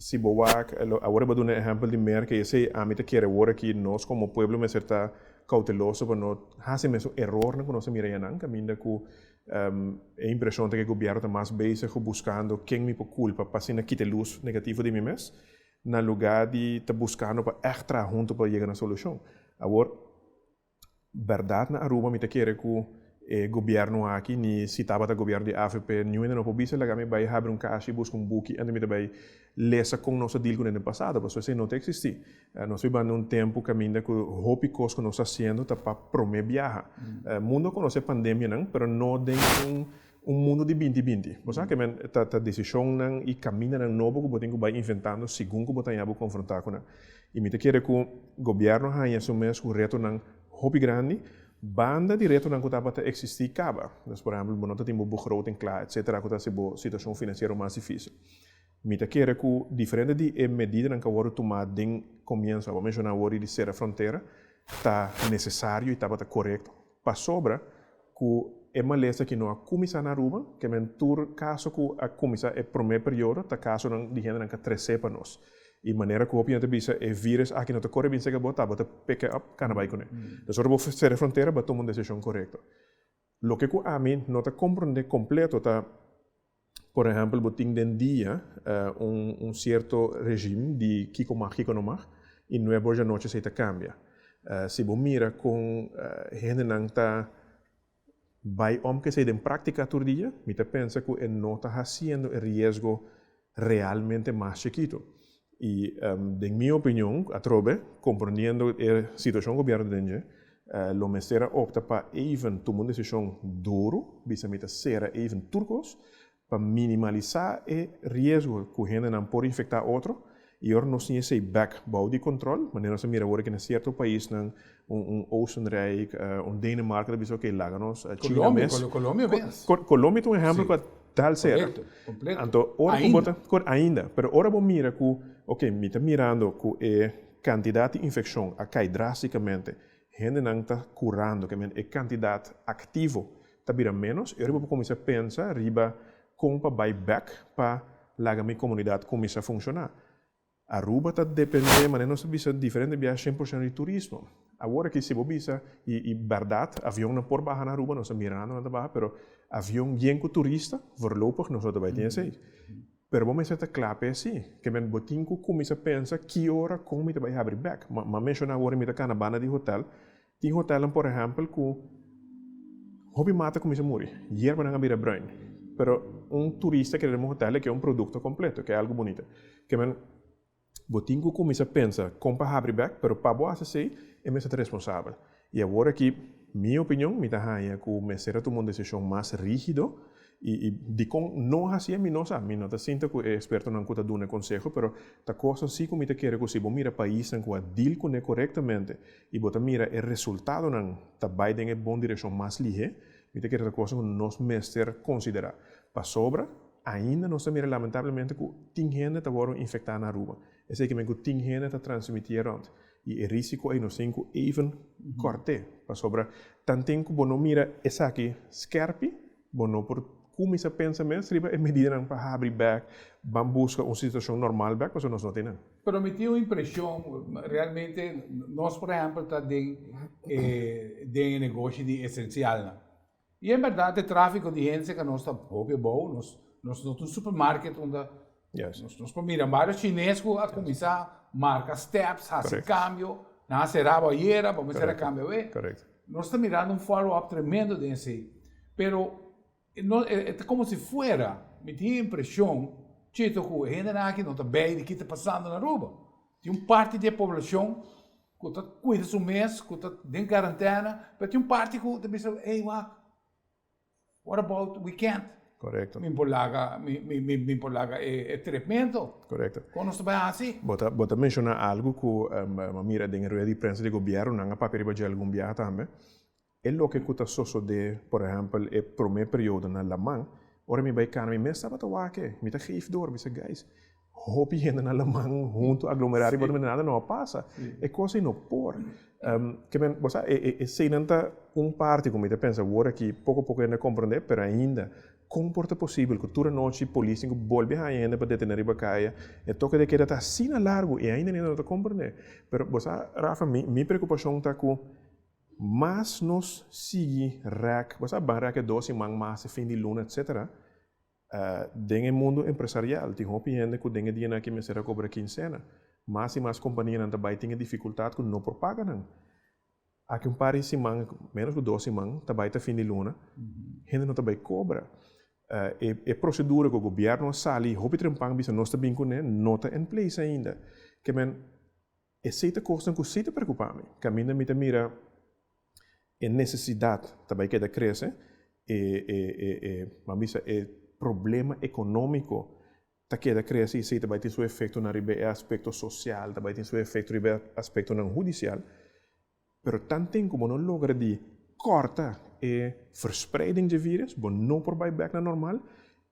Si bo wak, awor e bo duna e ehèmpel di Merka i esei ami ta kere awor aki nos komo pueblo mester ta Cauteloso pa no haci mesun erornan cu nos a mira yanan, caminda cu e impresion ta cu e gobierno ta mas bezig cu buscando ken mi por culpa pa asina kita e luz negativo di mi mes, na lugar di ta buscando pa echt traha hunto pa yega na solucion. Awor, berdad na Aruba mi ta kere cu E gobierno aki, ni si tabata gobierno di avp, niun hende no por bisa laga mi bai habri un kashi i buska un buki anto mi ta bai lesa kon nos a deal kuné den pasado, pasobra esei no ta eksistí. Nos biba den un tempu kaminda ku hopi kos ku nos ta hasiendo ta pa promé biaha. Mundu a konosé pandemianan, pero no den un un mundu di binti binti. Bo sa ke men ta ta desishonnan i kamindanan nobo ku bo tin ku bai inventando segun ku bo ta haña bo konfrontá ku nan. I mi ta kere ku gobièrnu a haña su mes ku retonan hopi grandi Banda di retonan ku tabata eksistí kaba, dus por ehèmpel bo no ta tin bo begroting kla etsetera ku ta hasi bo situashon finansiero mas difísil. Mi ta kere ku diferente di e medidanan ku a wòrdu tumá den komienso, abo menshoná awor di sera frontera, ta nesesario i tabata korekto pasobra ku e malesa aki no a kuminsá na Aruba, ke men tur kaso ku a kuminsá e promé periodo ta kasonan di hendenan ku a tresé pa nos. I manera ku hopi hende ta bisa e virus aki no ta kore bin seka bo, ta bo ta pick it up kana bai kuné. Dus ora bo sera e frontera bo a tuma un desishon korekto. Loke ku ami no ta komprondé kompleto ta, por ehèmpel bo tin den dia un un sierto regim di kiko mag kiko no mag i nuebe or djanochi esei ta kambia. Si bo mira kon hendenan ta Bai om ku esei den práktika tur dia, mi ta pensa ku e no ta hasiendo e riesgo realmente mas chikitu. I den mi opinion, atrobe, komprondiendo e situashon ku gobièrnu ta den dje, lo mester a opta pa even tuma un desishon duru, bisa mi ta sera even tur kos, pa minimalisá e riesgo ku hendenan por infektá otro i ora nos tin esei bèk bou di kontròl, manera nos a mira awor aki na sierto paisnan, un un Oostenrijk, un Denemarken ta bisa oke laga nos, China mes. Colombia mes. Colombia ta un ehèmpel ku a dal sera. Korekto, kompleto. Anto ora ku bo ta, ainda, pero ora bo mira ku oke mi ta mirando ku e kantidat di infekshon a kai drástikamente, hendenan ta kurando, ke men e kantidat aktivo ta bira ménos, e ora bo por kuminsá pensa riba kon pa bai bèk pa laga mi komunidat kuminsá funshoná. Aruba ta dependé, manera nos ta bisa diferente biaha, 100% di turismo. Awor aki si bo bisa, y y berdad avionnan por baha na Aruba, nos ta mirando nan ta baha, pero avion yen cu turista, voorlopig nos no ta bay tin esey. Pero bo mester ta cla pa esey, ke men bo tin cu cuminsa pensa ki ora con mi ta bay habri bek. Ma menciona awor mi ta cana banda di hotel, tin hotelnan por ehempel cu hopi mata cuminsa muri, yerbanan a bira bruin, pero un turista kere den un hotel e ke un producto completo, ke algo bunita. Ke men Bo tin ku kuminsá pensa kon pa habri bèk, pero pa bo hasi esei, e mester ta responsabel. I awor aki, mi opinion, mi ta haña ku mester a tuma un desishon mas rígido i i dikon no hasié mi no sa. Mi no ta sinta ku e ekspertonan ku ta duna e konseho, pero ta kosnan si ku mi ta kere ku si bo mira paisnan ku a dil kuné korektamente i bo ta mira e resultadonan ta bai den e bon direkshon mas lihé, mi ta kere ta kosnan ku nos mester konsiderá. Pasobra Ainda nos ta mira lamentablemente cu tin hende ta worde infecta na Aruba. Esey ke men cu tin hende ta transmiti e rond. Y e risico ey nos tin cu even corte. Pasobra tanten cu bo no mira esaki skerpi, bo no por cuminsa pensa mes riba e medidanan pa habri bek, ban busca un situacion normal bek, pasobra nos no tin nan. Pero mi tin un impresion, realmente nos por ehempel ta den e den e negoshi di esencialnan. I en bèrdat e tráfiko di hende ku nos ta hopi abou, nos nos no ta un supermarket unda nos nos por mira varios chines ku a kuminsá marka steps, hasi kambio, nan a será bo ayera, bo mester a kambia awe. Nos ta mirando un follow up tremendo den esei. Pero no e ta komo si fuera, mi tin e impreshon, Chito, ku e hendenan aki no ta bei di ki ta pasando na Aruba. Tin un parti di e poblashon ku ta kuida su mes, ku ta den karantena, pero tin un parti ku ta bisa, ey wak, what about weekend? Korekto. Mi por laga, mi, mi, mi, mi por laga e, e trepmento. Korekto. Kon nos ta bai hasi? Bo ta, bo ta menshoná algu ku mi a mira den e rueda di prensa di gobièrnu, nan a papia riba dje algun biaha tambe. E loke ku ta sosodé, por ehèmpel, e promé periodo na laman, ora mi bai kana mi mes tabata wak e, mi ta geef door, mi bisa guys, hopi hende na laman huntu aglomerá riba otro manera nada no a pasa, e kos ei no por. Ke men, bo sa, e eseinan ta un parti ku mi ta pensa awor aki poko poko hende a komprondé, pero ainda kon por ta posibel ku tur anochi polis tin ku bolbe haña hende pa detené riba kaya, e toke de keda ta asina largu i ainda hende no ta komprondé. Pero bo sa, Rafa, mi mi preokupashon ta ku Mas nos sigui rèk, bo sa ban rèk e dos siman mas e fin di luna etcetera, den e mundu empresarial tin hopi hende ku den e dianan aki mester a kobra kinsena. Mas i mas kompanianan ta bai tin e difikultat ku no por paga nan. Aki un par di siman, ménos ku dos siman, ta bai ta fin di luna, hende no ta bai kobra. E prosedura ku gobièrnu a sali hopi trempan bisa nos ta bin kuné no ta en place ainda. Ke men Esei ta kosnan ku sí ta preokupá mi. Kaminda mi ta mira e nesesidat ta bai keda krese, e e e e ban bisa e problema ekonómiko ta keda krese i esei ta bai tin su efektonan riba e aspekto sosial, ta bai tin su efekto riba e aspektonan hudisial. Pero tanten ku bo no logra di kòrta e verspreiding dje vírus, bo no por bai bèk na normal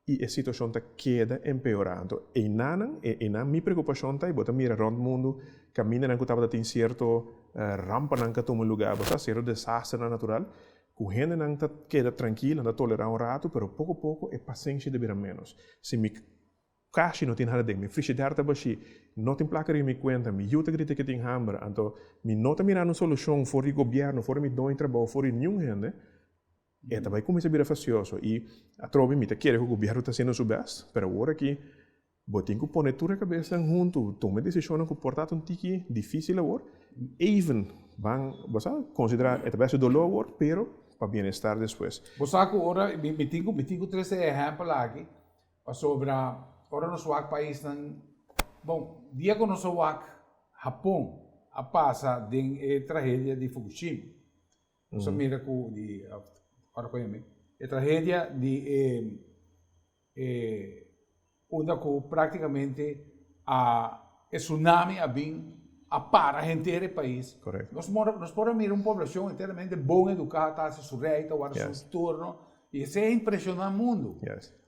i e situashon ta keda empeorá. Anto einanan, einan mi preokupashon ta i bo ta mira rònt mundu kamindanan ku tabata tin sierto rampanan ku a tuma lugá, bo sa, sierto desasternan natural, ku hendenan ta keda trankil, nan ta tolerá un ratu, pero poko poko e pasenshi ta bira ménos. Si mi Kashi no tin nada den mi frishider ta bashí, no tin plaka riba mi kuenta, mi yu ta grita ke tin hamber, anto mi no ta mirando un solushon for di gobièrnu, for di mi doño trabou, for di niun hende, e ta bai kuminsá bira fastioso. I atrobe mi ta kere ku gobièrnu ta hasiendo su bèst, pero awor aki bo tin ku pone tur e kabesnan huntu, tuma e desishonnan ku por ta un tiki difísil awor, even ban, bo sa, konsiderá e ta bai hasi doló awor, pero pa bienestar despues. Bo sa ku ora mi tin ku mi tin ku trese e ehèmpel aki, Pasobra ora nos wak paisnan, bon, dia ku nos a wak Hapon a pasa den e tragedia di Fukushima, nos a mira ku di, ora ku yama e tragedia di e e unda ku praktikamente a e tsunami a bin a para henter e pais. Nos nos por a mira un poblashon enteramente bon eduká, ta hasi su rei, ta warda su turno, I esei a impresioná mundu.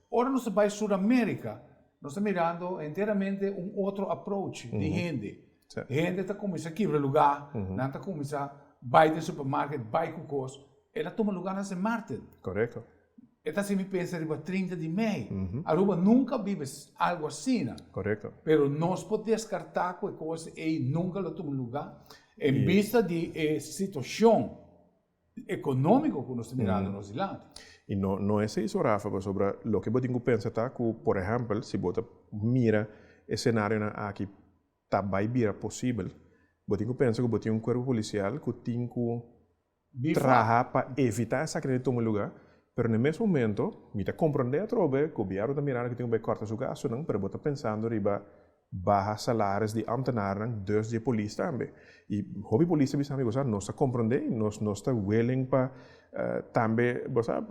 Ora nos ta bai Suramérika, nos ta mirando enteramente un otro approach di hende. Hende ta kuminsá kibra lugá, nan ta kuminsá bai den supermarket, bai ku kos. El a tuma lugá na Sint Maarten. E ta hasi mi pensa riba 30 di mei. Aruba nunka a biba algu asina. Pero nos por deskartá ku e kos ei nunka lo tuma lugá. En bista di e situashon ekonómiko ku nos ta mirando nos dilanti. I no no esei so Rafa, pasobra loke bo tin ku pensa ta ku, por ehèmpel, si bo ta mira e senarionan aki ta bai bira posibel, bo tin ku pensa ku bo tin un kuerpo polisial ku tin ku traha pa evitá esaki den tuma lugá, pero na e mes momento mi ta komprondé atrobe, gobièrnu ta mirando ku tin ku bai kòrta su gastunan, pero bo ta pensando riba baha salaris di ambtenarnan, dus di e polis tambe. I hopi polis ta bisa mi, bo sa, nos ta komprondé i nos nos ta willing pa tambe, bo sa,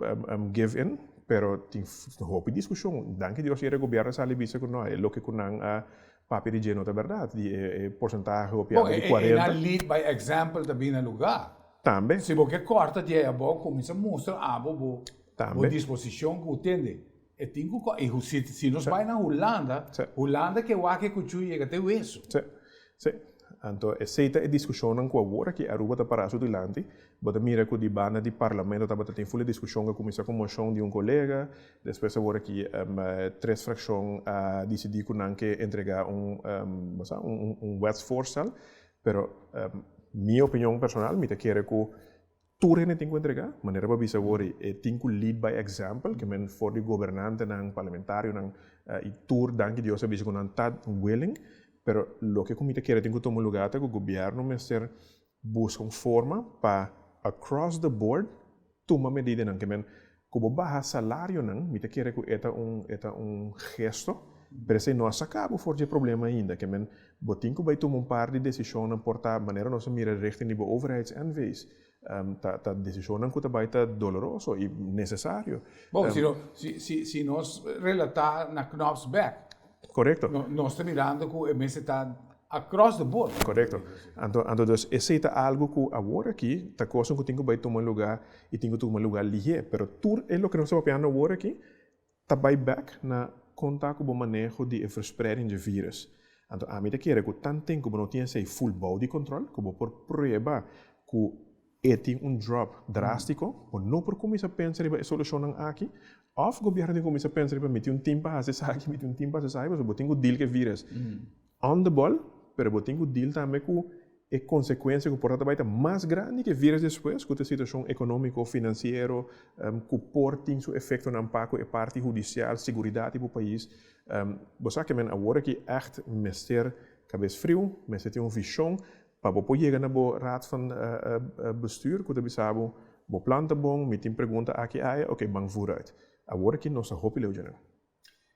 give in, pero tin hopi diskushon. Danki Dios yera gobièrnu a sali bisa ku no, e loke ku nan a Papia di dje no ta berdad, di e porcentahe hopi Bo, anda di e 40. na lead by example ta bini na lugar. Tambe. Si bo ke corta di ei abou, cuminsa mustra abo bo bo Tambe. disposicion cu tende. E tin cu co, y si si nos bai na Hulanda, Sí. Hulanda ke wak e cuchu yega te weso. Sí, sí. Anto esey ta e discusionnan cu awor aki Aruba ta para su dilanti. Bo ta mira cu di banda di Parlamento tabata tin ful e discusion cu a cuminsa cu mocion di un colega, Despues awor aki tres fraccion a dicidi cu nan ke entrega un un wetsvoorstel, pero mi opinion personal mi ta kere cu tur hende tin cu entrega, manera bo a bisa awor e tin cu lead by example, ke men for di gobernantenan, parlamentarionan y tur danki Dios a bisa cu nan ta willing, pero loke cu mi ta kere tin cu tuma lugar ta cu gobierno mester busca un forma pa across the board tuma medidanan ke men ku bo baha salarionan mi ta kere ku e ta un e ta un gesto pero esei no a saka bo for dje problema ainda ke men bo tin ku bai tuma un par di desishonnan por ta manera nos a mira richting di bo overheids NV's ta ta desishonnan ku ta bai ta doloroso i nesesario. Bon si no si si si nos relata na Knops bek Korekto. Nos ta mirando ku e mester ta across the board. Korekto. Anto, anto dus esei ta algu ku awor aki ta kosnan ku tin ku bai tuma lugá i tin ku tuma lugá lihé. Pero tur e loke nos ta papiando awor aki ta bai bèk na kon ta ku bo maneho di e verspreiding dje virus. Anto ami ta kere ku tanten ku bo no tin esei full bou di kòntròl ku bo por prueba ku E tin un drop drástiko, bo no por kuminsá pensa riba e solushonnan aki, òf gobièrnu tin kuminsá pensa riba mi tin un tim pa hasi esaki, mi tin un tim pa hasi esaki, pasobra bo tin ku deal ku e vírus on the ball, pero bo tin ku deal tambe ku e konsekuensia ku por ta bai ta mas grandi ku e vírus despues, ku ta e situashon ekonómiko, finansiero, ku por tin su efektonan pa ku e parti hudisial, siguridat di bo pais. Bo sa ke men awor aki ègt mester kabes friu, mester tin un vishon Pa bo por yega na bo raad van bestuur ku ta bisa bo, bo plan ta bon, mi tin pregunta aki aya, oke ban vooruit. Awor aki nos ta hopi leu djanan.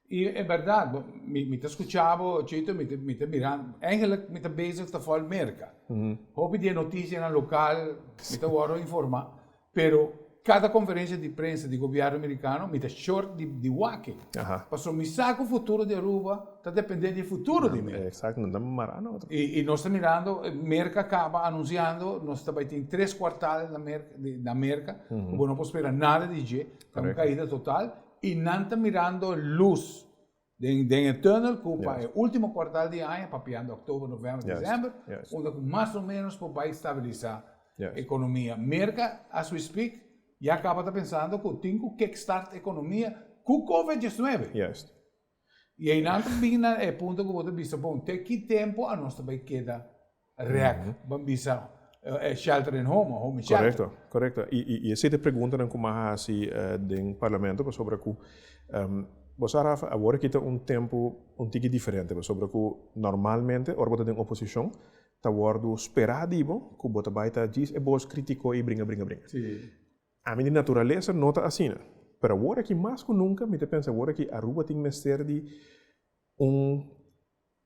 I en bèrdat, bo, mi mi ta skucha bo, Chito, mi ta mi ta mira, eigenlijk mi ta bezig ta fòl Merka. Hopi di e notisianan lokal mi ta wòrdu informá, Pero cada conferencia di prensa di gobierno Americano mi ta short di di wak. Pasobra mi sa cu futuro di Aruba ta depende di e futuro di Merca. Exacto, nan ta mara na otro. Y nos ta mirando, Merca caba anunciando nos ta bay tin tres cuartal na Merca, na Merca, cu bo no por spera nada di dje, ta un caida total, y nan ta mirando luz Den den e tunnel ku pa e ultimo kwartal di aña, papiando oktober, november, december, unda ku mas o menos por bai stabilisa ekonomia. Merka, as we speak, ya kaba ta pensando ku tin ku kickstart ekonomia ku covid diesnuebe. I einan ta bin na e punto ku bo ta bisa, bon, te ki tempu anos ta bai keda Rek, ban bisa shelter in home, home in shelter. Korekto, korekto. I esei ta e preguntanan ku mi a hasi den parlamento pasobra ku bo sa Rafa, awor aki ta un tempu un tiki diferente pasobra ku normalmente ora bo ta den oposishon ta wòrdu sperá di bo ku bo ta bai ta djis e bos kritiko i bringa bringa bringa. Ami di naturalesa no ta asina, pero awor aki mas ku nunka mi ta pensa awor aki Aruba tin mester di un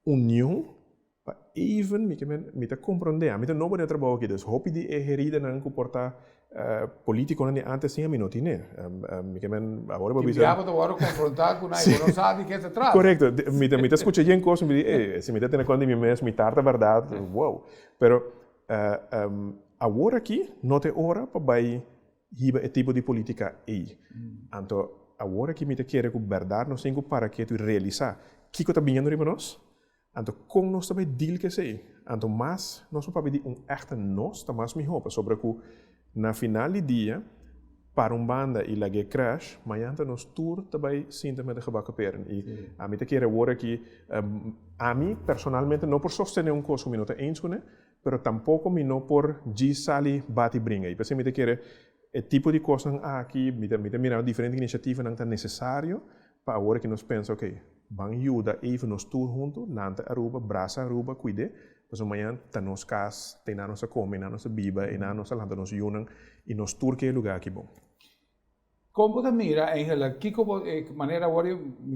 union pa even mi ke men mi ta komprondé ami ta nobo den e trabou aki dus hopi di e heridanan ku por ta politikonan di antes tin ami no tine mi ke men awor bo Tin bisa bia bo ta wòrdu konfrontá ku nan i bo no sa di ke se trata. Korekto mi ta mi ta skucha yen kos mi di ey si mi ta tene kuenta di mi mes mi tar ta bèrdat wow pero awor aki no ta e ora pa bai hiba e tipo di politica ey. Anto awor aki mi ta kere cu berdad nos tin cu para ketu y realisa kico ta biniendo riba nos, anto con nos ta bay deal cu esey. Anto mas nos por papia di un echte nos ta mas miho pasobra cu na final di dia para un banda y lag'e crash, mañan ta nos tur ta bay sinta met de gebakken peren. Y ami ta kere awor aki, ami personalmente no por sostene un cos cu mi no ta eens cune. Pero tampoko mi no por djis sali bati bringa. I p'esei mi ta kere e tipo di kosnan aki, mi ta mi ta mira diferente inisiativanan ta nesesario pa awor ki nos pensa, ok, ban yuda even nos tur huntu, lanta Aruba, brasa Aruba, kuid'é, pasobra mañan ta nos kas, ta einan nos a kome, einan nos a biba, einan nos a lanta nos yunan i nos tur ke e lugá aki bon. Kon bo ta mira Angela, kiko bo, e manera awor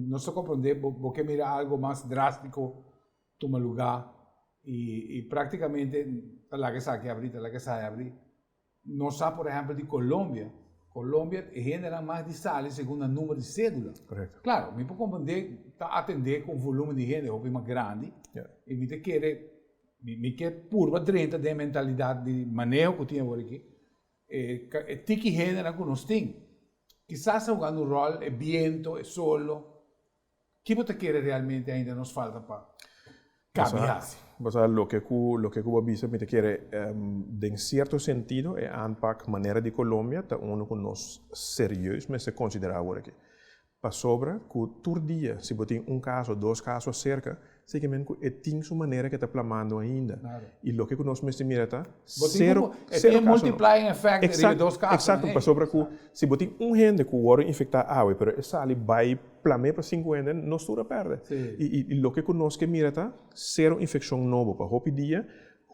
nos ta komprondé bo bo ke mira algo mas drástiko tuma lugá i i práktikamente ta laga esaki abrí, ta laga esai abrí. Nos sa por ehèmpel di Colombia, Colombia e hendenan mas di sali segun nan number di sédula. Korekto. Klaro, mi por komprondé ta atendé ku un volúmen di hende hopi mas grandi i mi ta kere, mi mi ke purba drenta den e mentalidat di maneho ku tin awor aki, e e tiki hendenan ku nos tin kisas ta hugando un ròl e biento, e solo. Ki bo ta kere realmente ainda nos falta pa cambia haci? Bo sa loke cu loke cu bo a bisa mi ta kere den cierto sentido e aanpak manera di Colombia ta uno cu nos serieus mester considera awor aki. Pasobra cu tur dia si bo tin un caso dos caso acerca Seki men ku e tin su manera ke ta plamando ainda. I loke ku nos mester mira ta sero E tin e multiplying effect riba e dos kasonan. Eksakto, pasobra ku si bo tin un hende ku wòrdu infektá awe pero e sali bai plam'é pa sinku hende, nos tur a pèrdè. I loke ku nos ke mira ta sero infekshon nobo pa hopi dia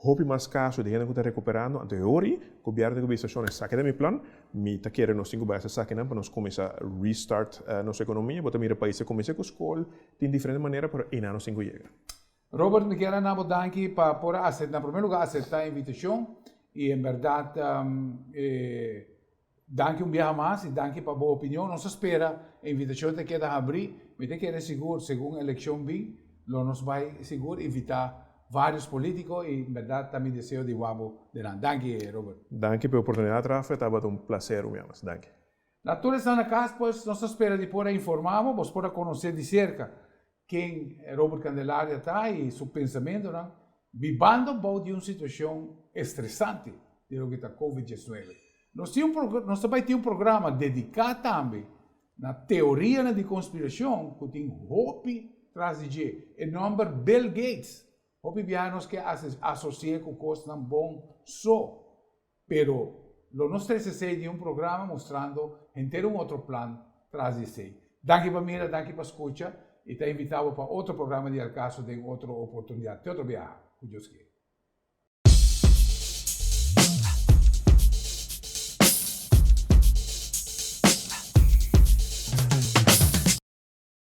Hopi mas kaso di hende ku ta rekuperando, anto e ora ei gobièrnu tin ku bisa shon esaki ta mi plan, mi ta kere nos tin ku bai hasi esakinan pa nos kuminsá restart nos ekonomia. Bo ta mira pais a kuminsá ku skol, tin diferente manera pero einan nos tin ku yega. Robert, mi kier a na bo danki pa por a asepta, na prome lugar asepta e invitashon i en bèrdat e Danki un biaha mas y danki pa bo opinion. Nos ta spera e invitacion ta keda habri. Mi ta kere sigur segun eleccion bin lo nos bay sigur invita varios politico y en berdad ta mi deseo di wak bo denan. Danki Robert. Danki pa e oportunidad Rafa, e tabata un placer un bia mas. Danki. Na tur esnan na cas pues nos ta spera di por a informa bo, bos por a conoce di cerca ken Robert Candelaria ta y su pensamentonan bibando bou di un situacion estresante di loke ta Covid 19. Nos tin un nos ta bay tin un programa dedica tambe na teorianan di conspiracion cu tin hopi tras di dje. E nomber Bill Gates hopi biaha nos ke asocia cu cosnan bon so. Pero lo nos trece esey den un programa mustrando henter un otro plan tras di esey. Danki pa mira, danki pa scucha y ta invita bo pa otro programa di Al Caso den otro oportunidad. Te otro biaha, cu Dios kier.